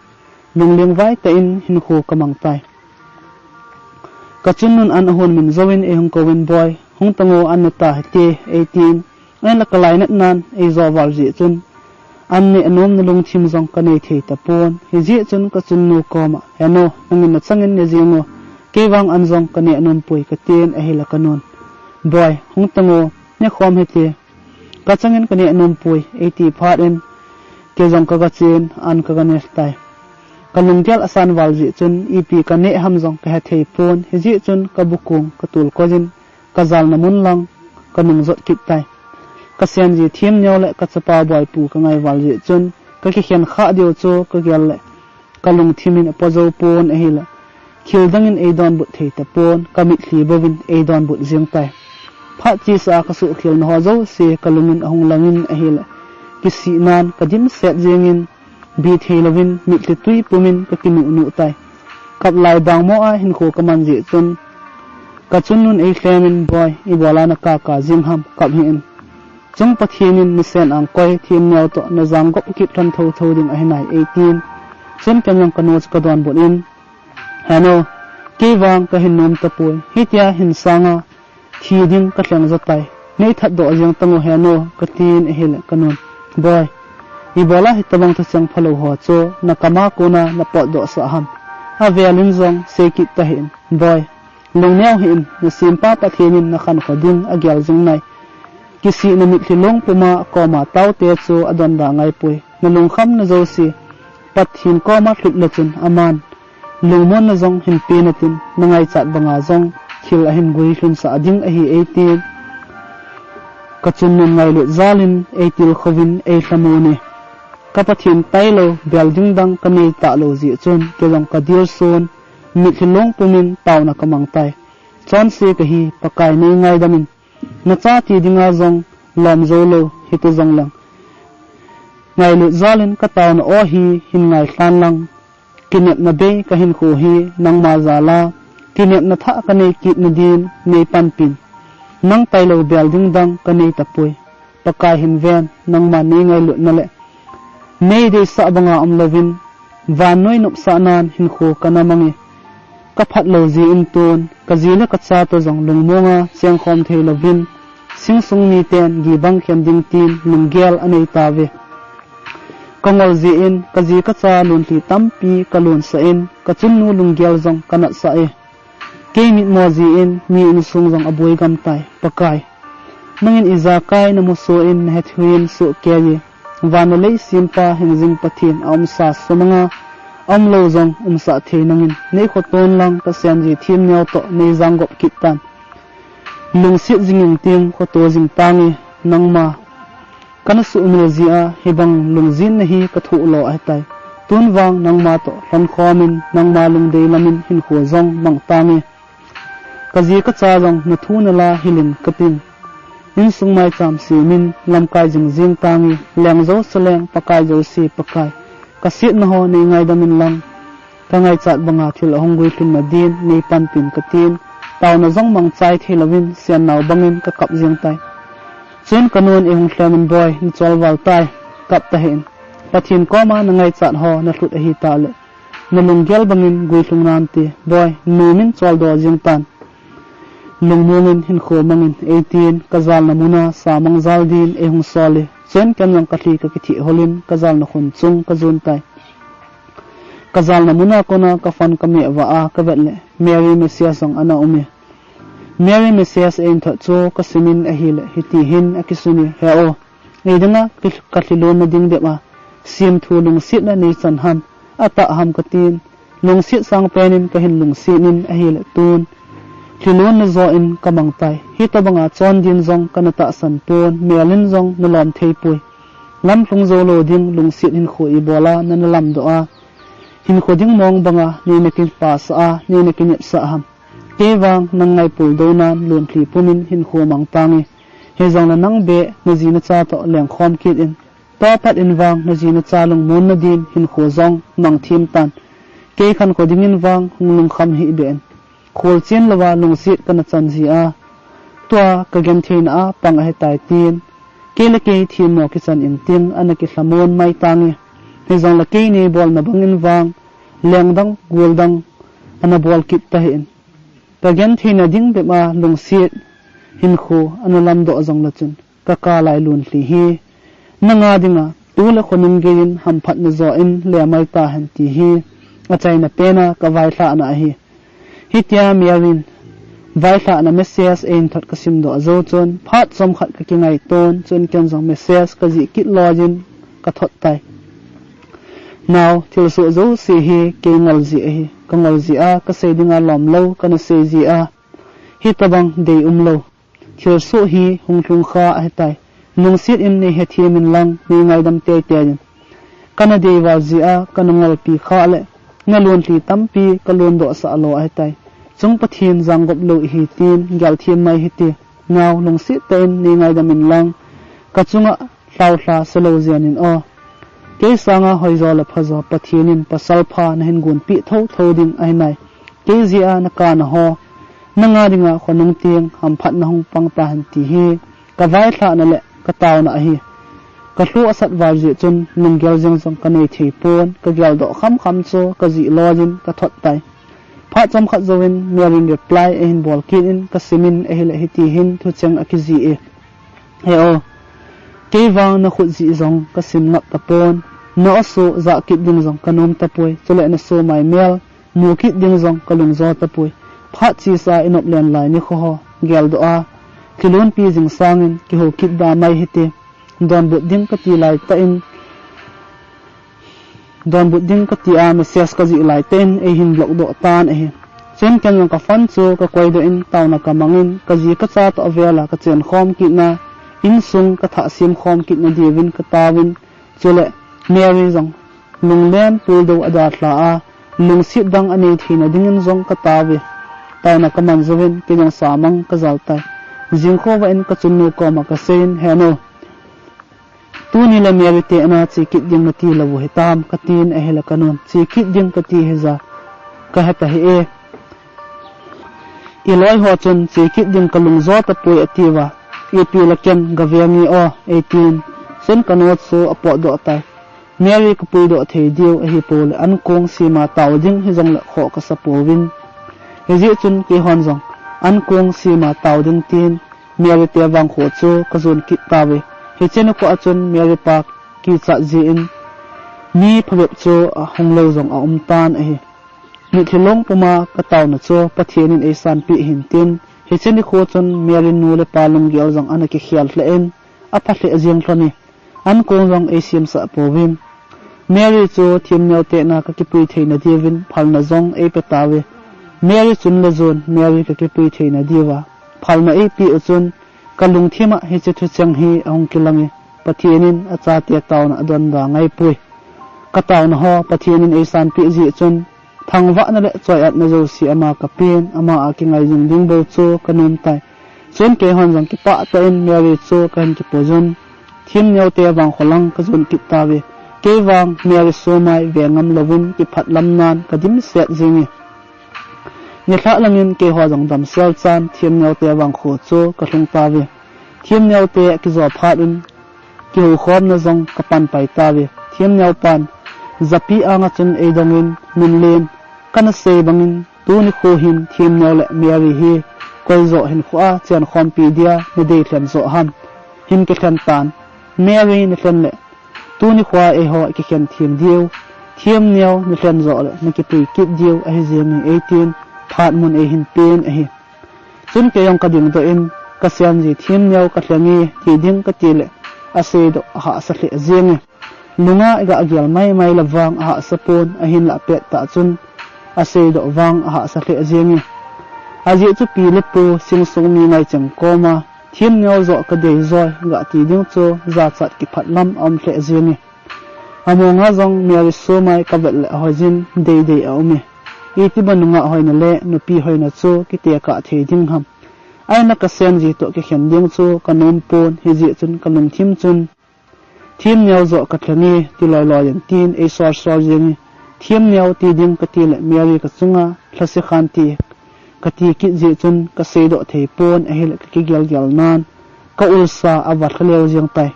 lungleng vai tah in hinkho kamang tai. Kachunnun an ahon min jouvin eihung kouvin, Boi, hung tang o, an ne ta hite, eitin, ahinlah kalainatnan eijo val jeh chun, an neh nomna lungthim jong kanei thei tapon. Hijeh chun kachunnu koma, Henu, nangin nachangin ne jeng o, kei vang an jong kaneh nompoi, katin ahile kanun, Boi, hung tang o, nekhom hite, kachangin kaneh nompoi, eiti phat in, kei jong kagachen, an kagane tai. Kalunggel asan val jeh chun, ipi kaneh ham jong kahethei pon, hijeh chun kabukong katulkoi jin, kajalna mun lang kanung jot kit tai. Kasenji themneo le kachapa Boipu kangai val jeh chun, kakikhen khah diu chu kagel le kalungthim in apo jou pon ahile, khildang in eidonbut thei tapon, kamitlhi bouvin eidonbut jeng tai. Phat chesa a kasuhkhelna ho jouse kalung in ahung lang in ahile, kisihnan kadimset jeng in, bi thei louvin mitlhi twi pum in kakinuh nuh tai. Kap lai bangmo a hinkho kaman jeh chun, kachunnun eilhem in, Boi, ibola nakaka jeng ham, kap hih in. Chung Pathen in nasen angkoi themneo toh najang gop kit lhon thotho ding ahi nai, eitin. Chun ken jong kanu chu kadonbut in, Henu, kei vang kahin nom tapoi, hitia hin sanga thi ding kalheng jo tai. Nei thatdoh jeng tang o, Henu, katin ahile kanun, Boi, ibola hitobang thucheng phalou ho chu nakama kona napotdoh sah ham? Avel in jong sei kit tahih in, Boi, lungneo hih in, nasempa Pathen in nakhankho ding agel jing nai. Kisihna mitlhi long puma koma taote chu adonda ngaipoi. Nalungkhamna jouse Pathen koma lhut le chun aman lungmonna jong hin pe natin, nangaichat banga jong thil ahin guilhunsah ding ahi, eitin. Kachunnun ngailut jal in eitilkhouvin eilhamon e. Ka Pathen tailou bel ding dang kanei talou jeh chun, kei jong kadilson, mitlhi long pum in taona kamang tai. Chonse kahi, Pakai, neingaidam in. Nacha ti dinga jong lom jou lou hita jongleng, ngailut jal in kataona o hi hin ngailhan lang. Kinepna bei kahinkho hi nangma jal a, kinepna thah kanei kit nadin neipanpin. Nang tailou bel ding dang kanei tapoi. Pakai, hin ven, nangma neingailutna le neideisah banga umlouvin, vannoi nopsahnan hinkho kana mang e. Kaphatlou jeh in tun, kaji le kacha toh jong lungmonga chengkhom theilouvin, singsung miten gibang khen ding tin lunggel anei tauve. Kangol jeh in, kaji kacha lunlhi tampi kalunsah in, kachunnu lunggel jong kanatsah e. Kei mitmo jeh in mi insung jong aboi gam tai. Pakai, nangin ijakai namusoh in nahethuin sohkei e. Van le lei sempa hingjing Pathen aumsa sumanga aumlou jong umsah thei nangin, neikhoton lang kasenji themneo toh neijang gop kit tan. Lungset jing ingting khoto jing tange, nangma kana suhmil jeh a hibang lungjinna hi kathoh lo ahitai. Tun vang nangma toh lhonkhomin, nangma lungdei lamin hinkho jong mang tange. Kaji kacha jong nathu nala hilin kating. Insung maicham semin lamkai jingjing tange, leng jouse leng, Pakai jouse Pakai, kasetna ho neingaidam inlang, kangaichat banga thil ahung guilhun nadin neipanpin katin. Taona jong mangchai theilouvin, sennao bangin kakap jeng tai. Chun kanun eihung lhemin, Boi, nachol val tai, kap tahih in. Pathen koma nangaichat ho nalhut ahitah le, nalunggel bangin guilhung nante, Boi, nomin choldo jeng tan. Lungmongin hinkho mangin eitin, kajalna muna samang jal din eihung sol e. Chun ken jong ka lhi ka kithih holin ka jalna khun chung ka jon tai. Ka jalna muna kona ka phone ka meh vah a ka vet le Mary message jong ana um e. Mary message ei thot chu ka simin ahile hiti hin akisun e, He o, ei dinga ka lhilon na ding bep a, sim thu lungsetna nei chan ham, atah ham ka tin. Lungset sang penin ka hin lungset in ahile tun lhilon na jo in ka mang tai. Hitobanga chondin jong kana tahsan pon, melin jong na lom thei poi. Lamlhung jou lou ding lungset hinkho ibola nana lamdoh a, hinkho ding mong banga nei na kipasah a, nei na kinepsah ham. Kei vang nang ngaipul dou nan lonlhi pumin hinkho mang tange. Hijongle nang beh na ji na cha toh lengkhom kit in. Tua pat in vang na ji na cha lungmon na din hinkho jong mang thim tan. Kei khankho dingin vang hung lungkham hih beh in. Kholchen louva lungset kana chan ji a, tua ka gentheina a pang ahitai tin. Kei le kei themmo kichan in tin ana kilhamon mai tange. Hijongle kei nei bolna bangin vang lengdang goldang ana bol kit tahih in. Ka gentheina ding bep a lungset hinkho ana lamdoh jongle chun ka kalai lonlhi hi nanga dinga tu le khonung geiyin hamphatna jo in le mai tahen ti hi achaina pena ka vailhahna ahi. Hitia Mary in vailhahna message ei thot ka simdoh jou chun phat chomkhat ka kingaiton, chun ken jong message ka jih kit loiyin ka thot tai. Nao, thilsoh jouse hi kei ngol jeh ahi, ka ngol jeh a, ka sei dinga lom lou kana sei jeh a, hitobang dei umlou thilsoh hi hung lhung kha ahitai. Lungset in nei hethem in lang nei ngaidam teitei in. Kana dei val jeh a kana ngolpi kha le na lonlhi tampi ka londoh sah lou ahitai. Chung Pathen janggop lou ihi tin gelthem mai hite. Nao, lungset tah in nei ngaidam in lang, ka chunga lhaolha sa lou jeng in o. Kei sanga hoijo le phajo Pathen in pasal pha na hin gonpeh thotho ding ahi nai. Kei jeh a na kana ho, nanga dinga khonung teng hamphatna hung pang tahen ti hi ka vailhahna le ka taona ahi. Ka lhoh asat val jeh chun lunggel jeng jong ka nei thei pon, ka geldoh khamkham chu ka jih loiyin ka thot tai. Phat chomkhat jouvin Mary in reply eihin bol kit in ka simin ahile hiti hin thucheng akijih e. He o, kei vang na khut jih jong ka sim ngap tapon, na aw soh jah kit ding jong ka nom tapoi, chule na somai mel mu kit ding jong ka lungjo tapoi. Phat chesa i nop len lai nikho ho geldoh a, thilonpi jing sangin kihou kit da mai hite. Donbut ding ka ti lai tah in, donbut ding ka ti a message ka jih lai tah in eihin block doh tan ahi. Chun ken jong ka phone chu ka koidoh in taona ka mangin ka ji ka cha toh vel a ka chenkhom kitna, insung ka thah semkhom kitna diuvin ka taovin, chule Mary jong lunglen puldou a dalha a, lungset dang anei theina dingin jong ka taove. Taona ka mang jouvin kei jong samang ka jal tai. Jingkhovah in ka chunnu koma ka seiyin, He nu, tuni le Mary te ana che kit ding nati lou u hitam, ka tin ahile ka nun, Che kit ding ka ti hija, ka heta hih e. I loi ho chun che kit ding ka lungjo tapoi atiuva, ipi le ken gave nge o, eitin. Chun ka nu chu apotdoh tai. Mary ka puidoh thei diu ahipou le ankong sema tao ding hijongle khoh ka sa pouvin. Hijeh chun keihon jong ankong sema tao ding tin Mary te vangkho chu ka jon kit tauve. Hiche nikho a chun Mary pa kichat jeh in mi phabep chu ahung lou jong aum tan ahi. Mitlhi long puma ka taona chu Pathen in eisanpeh hin tin, hiche nikho chun Mary nu le pa lunggel jong ana kikhel lheh in, apha lheh jeng lhon e. Ankong jong eisemsah pouvin. Mary chu themneo te na ka kipui theina diuvin phalna jong eipe tauve. Mary chun le jon Mary ka kipui theina diuva phalna eipeh u chun ka lungthim a hiche thucheng hi ahung kilang e. Pathen in achate taona adonda ngaipoi. Ka taona ho Pathen in eisanpeh jeh chun thangvahna le choiatna jouse ama ka pen, ama a kingaijing ding bou chu ka nom tai. Chun keihon jong kipah tah in Mary chu ka hin kipuijun. Themneo te vangkho lang ka jon kit tauve. Kei vang Mary somai ve ngam louvin kiphat lam nan ka dimset jing e. Nilhah langin keiho jong damsel chan themneo te vangkho chu ka lhung tauve. Themneo te kijo phat in kihoukhomna jong ka pan pai tauve. Themneo pan japi anga chun eidongin, Nunlen, kana sei bangin tuni kho hin themneo le Mary hi koijo hinkho a chenkhompi dia nadei lhen jo ham? Hin kilhen tan. Mary nalhen le tuni khoa eiho kikhen them diu, themneo nalhen joh le nakipui kit diu ahi jenge eitin, phat mun eihin pen ahi. Chun kei jong kading doh in, kasenji themneo kalhenge, ti ding kati le aseidoh ahahsa lheh jenge. Lunga iga gel maimai le vang ahahsa pon, ahinlah pettah chun aseidoh vang ahahsa lheh jenge. Ajeh chu pi le pu, singsung mi ngaicheng koma, themneo joh kadei joi, gati ding chu jachat kiphat lam aum lheh jenge. Amonga jong Mary somai kavet le ahoijin deidei aume. Iti banunga hoina le nupi hoina chu kitekah thei ding ham. Ahinla kasenji toh kikhen ding chu kanom pon, hijeh chun kalungthim chun, themneo joh kalhenge, ti loiloi in tin eisol sol jenge. Themneo ti ding kati le Mary kachunga lhase khan ti kati kit jeh chun kaseidoh thei pon, ahile kakigel gel nan kaulsa ava lha leu jeng tai.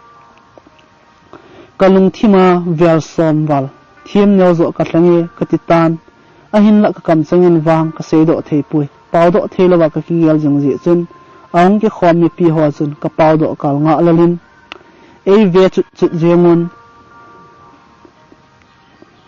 Kalungthima vel som val, themneo joh kalhenge kati tan, ahinlah kakamcheng in vang kaseidoh thei poi. Paodoh thei louva kakigel jing jeh chun, ahung kikhom mipi ho chun kapaodoh kal ngah lal in eive chut chut jeng un,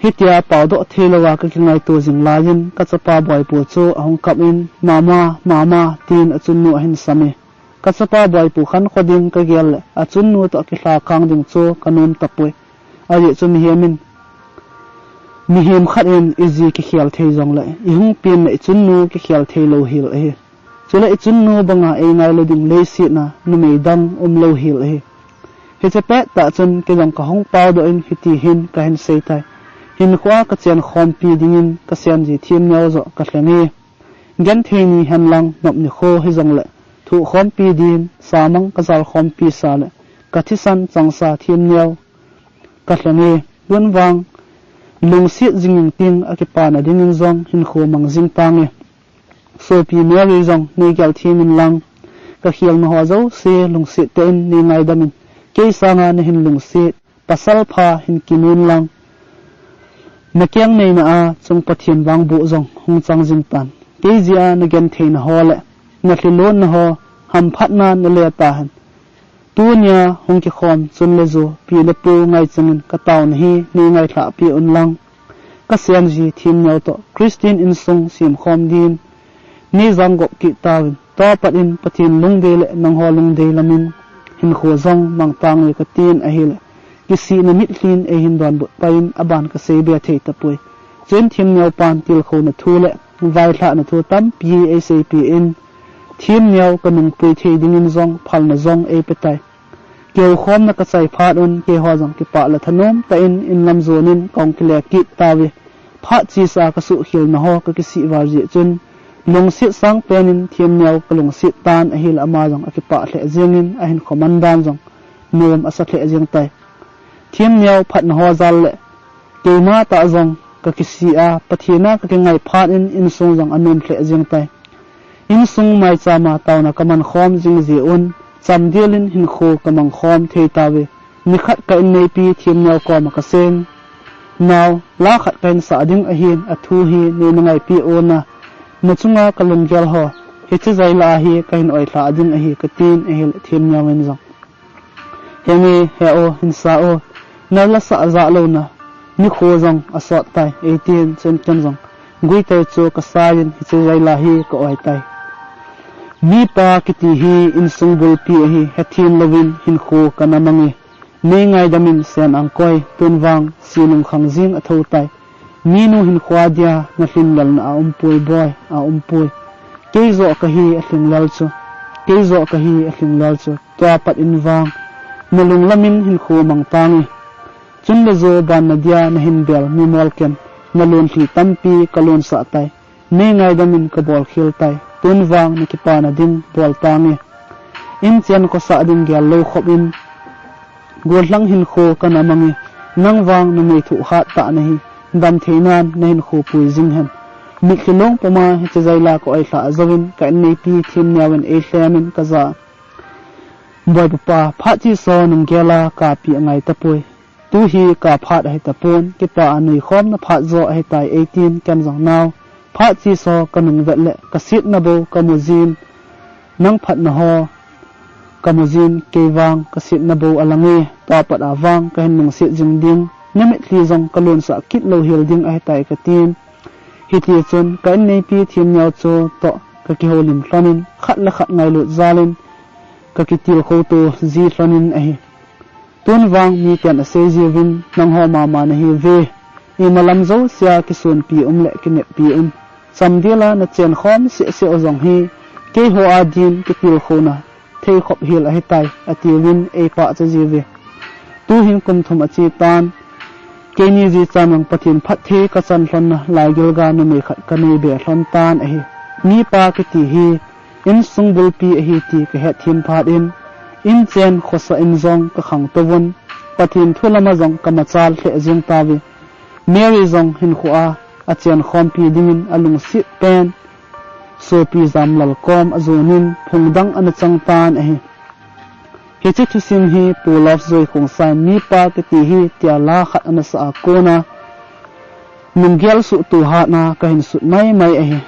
hitia paodoh thei louva kakingaito jing laiyin kachapa Boipu chu ahung kap in, "Mama, mama," tin achunnu ahin same. Kachapa Boipu khankho ding kagel le achunnu toh kilha khang ding chu kanom tapoi. Ajeh chu mihem in, mihem khat in iji kikhel thei jongle ihung pen le ichunnu kikhel thei lou hel ahi. Chule ichunnu banga eingailou ding leiset a numei dang umlou hel ahi. Hiche pettah chun kei jong kahung paodoh in hiti hin kahin sei tai. Hinkhoa kachen khompi dingin kasenji themneo joh kalhenge. Genthei ni henlang nop nikho hijongle thohkhompi din samang kajal khompi sa le kathisan changsa themneo kalhenge. Tun vang lungset jing jing ting akipana dingin jong hinkho mang jing tange. Sopi Mary jong neigel them inlang, kakhelna ho jouse lungset tah in neingaidam in, kei sanga nahin lungset pasal pha hin kimu inlang, nakeng neina a chung Pathen vangboh jong hung chang jing tan. Kei jeh a nagentheina ho le nalhilonna ho hamphatna nale tahen. Tunia hung kikhom chun le jo pi le pu ngaichang in kataona hi neingailhah peh unlang, kasenji themneo toh Christian insung semkhom din neijang gop kit tauvin, tua pat in Pathen lungdei le nangho lungdei lamin hinkho jong mang tange katin ahile, kisihna mitlhin eihin donbut pai in aban kasei be thei tapoi. Chuin themneo pan tilkhouna thu le vailhahna thu tampi eiseipeh in, themneo kanungpui thei dingin jong phalna jong eipe tai. Kihoukhomna kachai phat un keiho jong kipah le thanom tah in inlam jon in kahung kile kit tauve. Phat chesa kasuhkhelna ho kakisih val jeh chun, lungset sangpen in themneo kalungset tan ahile ama jong akipah lheh jeng in ahinkho man dan jong nom asa lheh jeng tai. Themneo phatna ho jal le keima tah jong kakisih a, Pathen a kakingai phat in insung jong anom lheh jeng tai. Insung maicham a taona kamankhom jing jeh un, chamdel in hinkho kamangkhom thei tauve. Nikhat ka inneipi themneo koma kaseng, "Nao, la khat kahin sah ding ahin, athu hi neina ngaipeh un a, nachunga kalunggel ho hiche jaila hi kahin oilhah ding ahi," katin ahile themneo in jong, "Henge, he o, hin sa o, nala sah jah louna nikho jong asot tai," eitin, chuin ken jong guitai chu kasai in hiche jaila hi ka-oi tai. Mipa kiti hi insung bulpi ahi, hethem louvin hinkho kana mange. Neingaidam in Sen Angkoi, tun vang si lungkhang jing athou tai. Minu hinkhoa dia nalhinlelna aumpoi boi, aumpoi. Kei joh kahi alhinglel chu, kei joh kahi alhinglel chu. Tua pat in vang nalunglam in hinkho mang tange. Chun le jo banna dia nahin bel mimol ken, nalunlhi tampi kalunsah tai. Neingaidam in kabolkhel tai. Tun vang nakipana ding bol tange. Inchen khosah ding gel lou khop in, gollhang hinkho kana mange. Nang vang numei thohhat tah nahi, damtheinan nahinkho pui jing hen. Mitlhi long puma hiche jaila ka-oilhah jouvin ka inneipi themneo in eilhem in kaja. Boipu pa, phat chesa nunggel a kapi angai tapoi. Tu hi kaphat ahitapon, kipah a nuikhomna phat jo ahitai, eitin ken jong nao, phat chesa kanung vet le kasetna bou kamu jin, nang phatna ho Kamujin, kei vang kasetna bou alange, tua pat a vang kahin lungset jing ding, namitlhi jong kalunsah kit lou hel ding ahitai katin. Hitichun ka inneipi themneo chu toh kakihoulim lhonin, khat le khat ngailut jalin kakitilkhou to ji lhonin ahi. Tun vang miten asei jiuvin, nangho mama nahiuve. Imalam jousea kisonpi um le kineppi um, chamdela nachenkhom sehseh u jong hi, keiho adin kitilkhouna theikhop hel ahitai, atiuvin eipachat jiuve. Tuhin kum thum achetan, keini jichan jong Pathen phatthei kachan lhonna laigilgal numei khat kaneibe lhontan ahi. Mipa kiti hi insung bulpi ahi ti kahetthem phat in, inchen khosah in jong kakhangtouvun, Pathen thu lama jong kamachal lheh jeng tauve. Mary jong hinkhoa achenkhompi dingin alungset pen sopi Jamlal kom ajonin phungdang ana changtan ahi. Hiche thusim hi Pu Lovejoy Khongsai, Mipa kiti hi tia la khat anasah a kona lunggel suhtoh hatna kahin sut maimai ahi.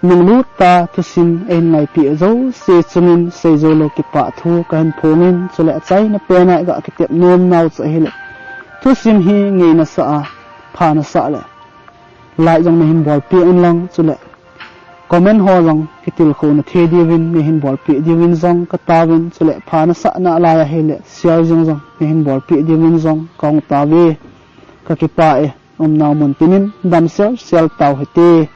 Lunglut tah thusim eihin ngaipeh jouse chungin seijoulou kipahthu kahin phongin, chule achaina pena iga kitep nomnau chu ahile, thusim hi ngeinasah a phanasah le like jong neihin bolpeh unlang, chule comment ho jong kitilkhouna thei diuvin neihin bolpeh diuvin jong kataovin, chule phanasahna lai ahile share jong jong neihin bolpeh diuvin jong kahung taove. Kakipah e, umnau mun tinin damselsel tauhite.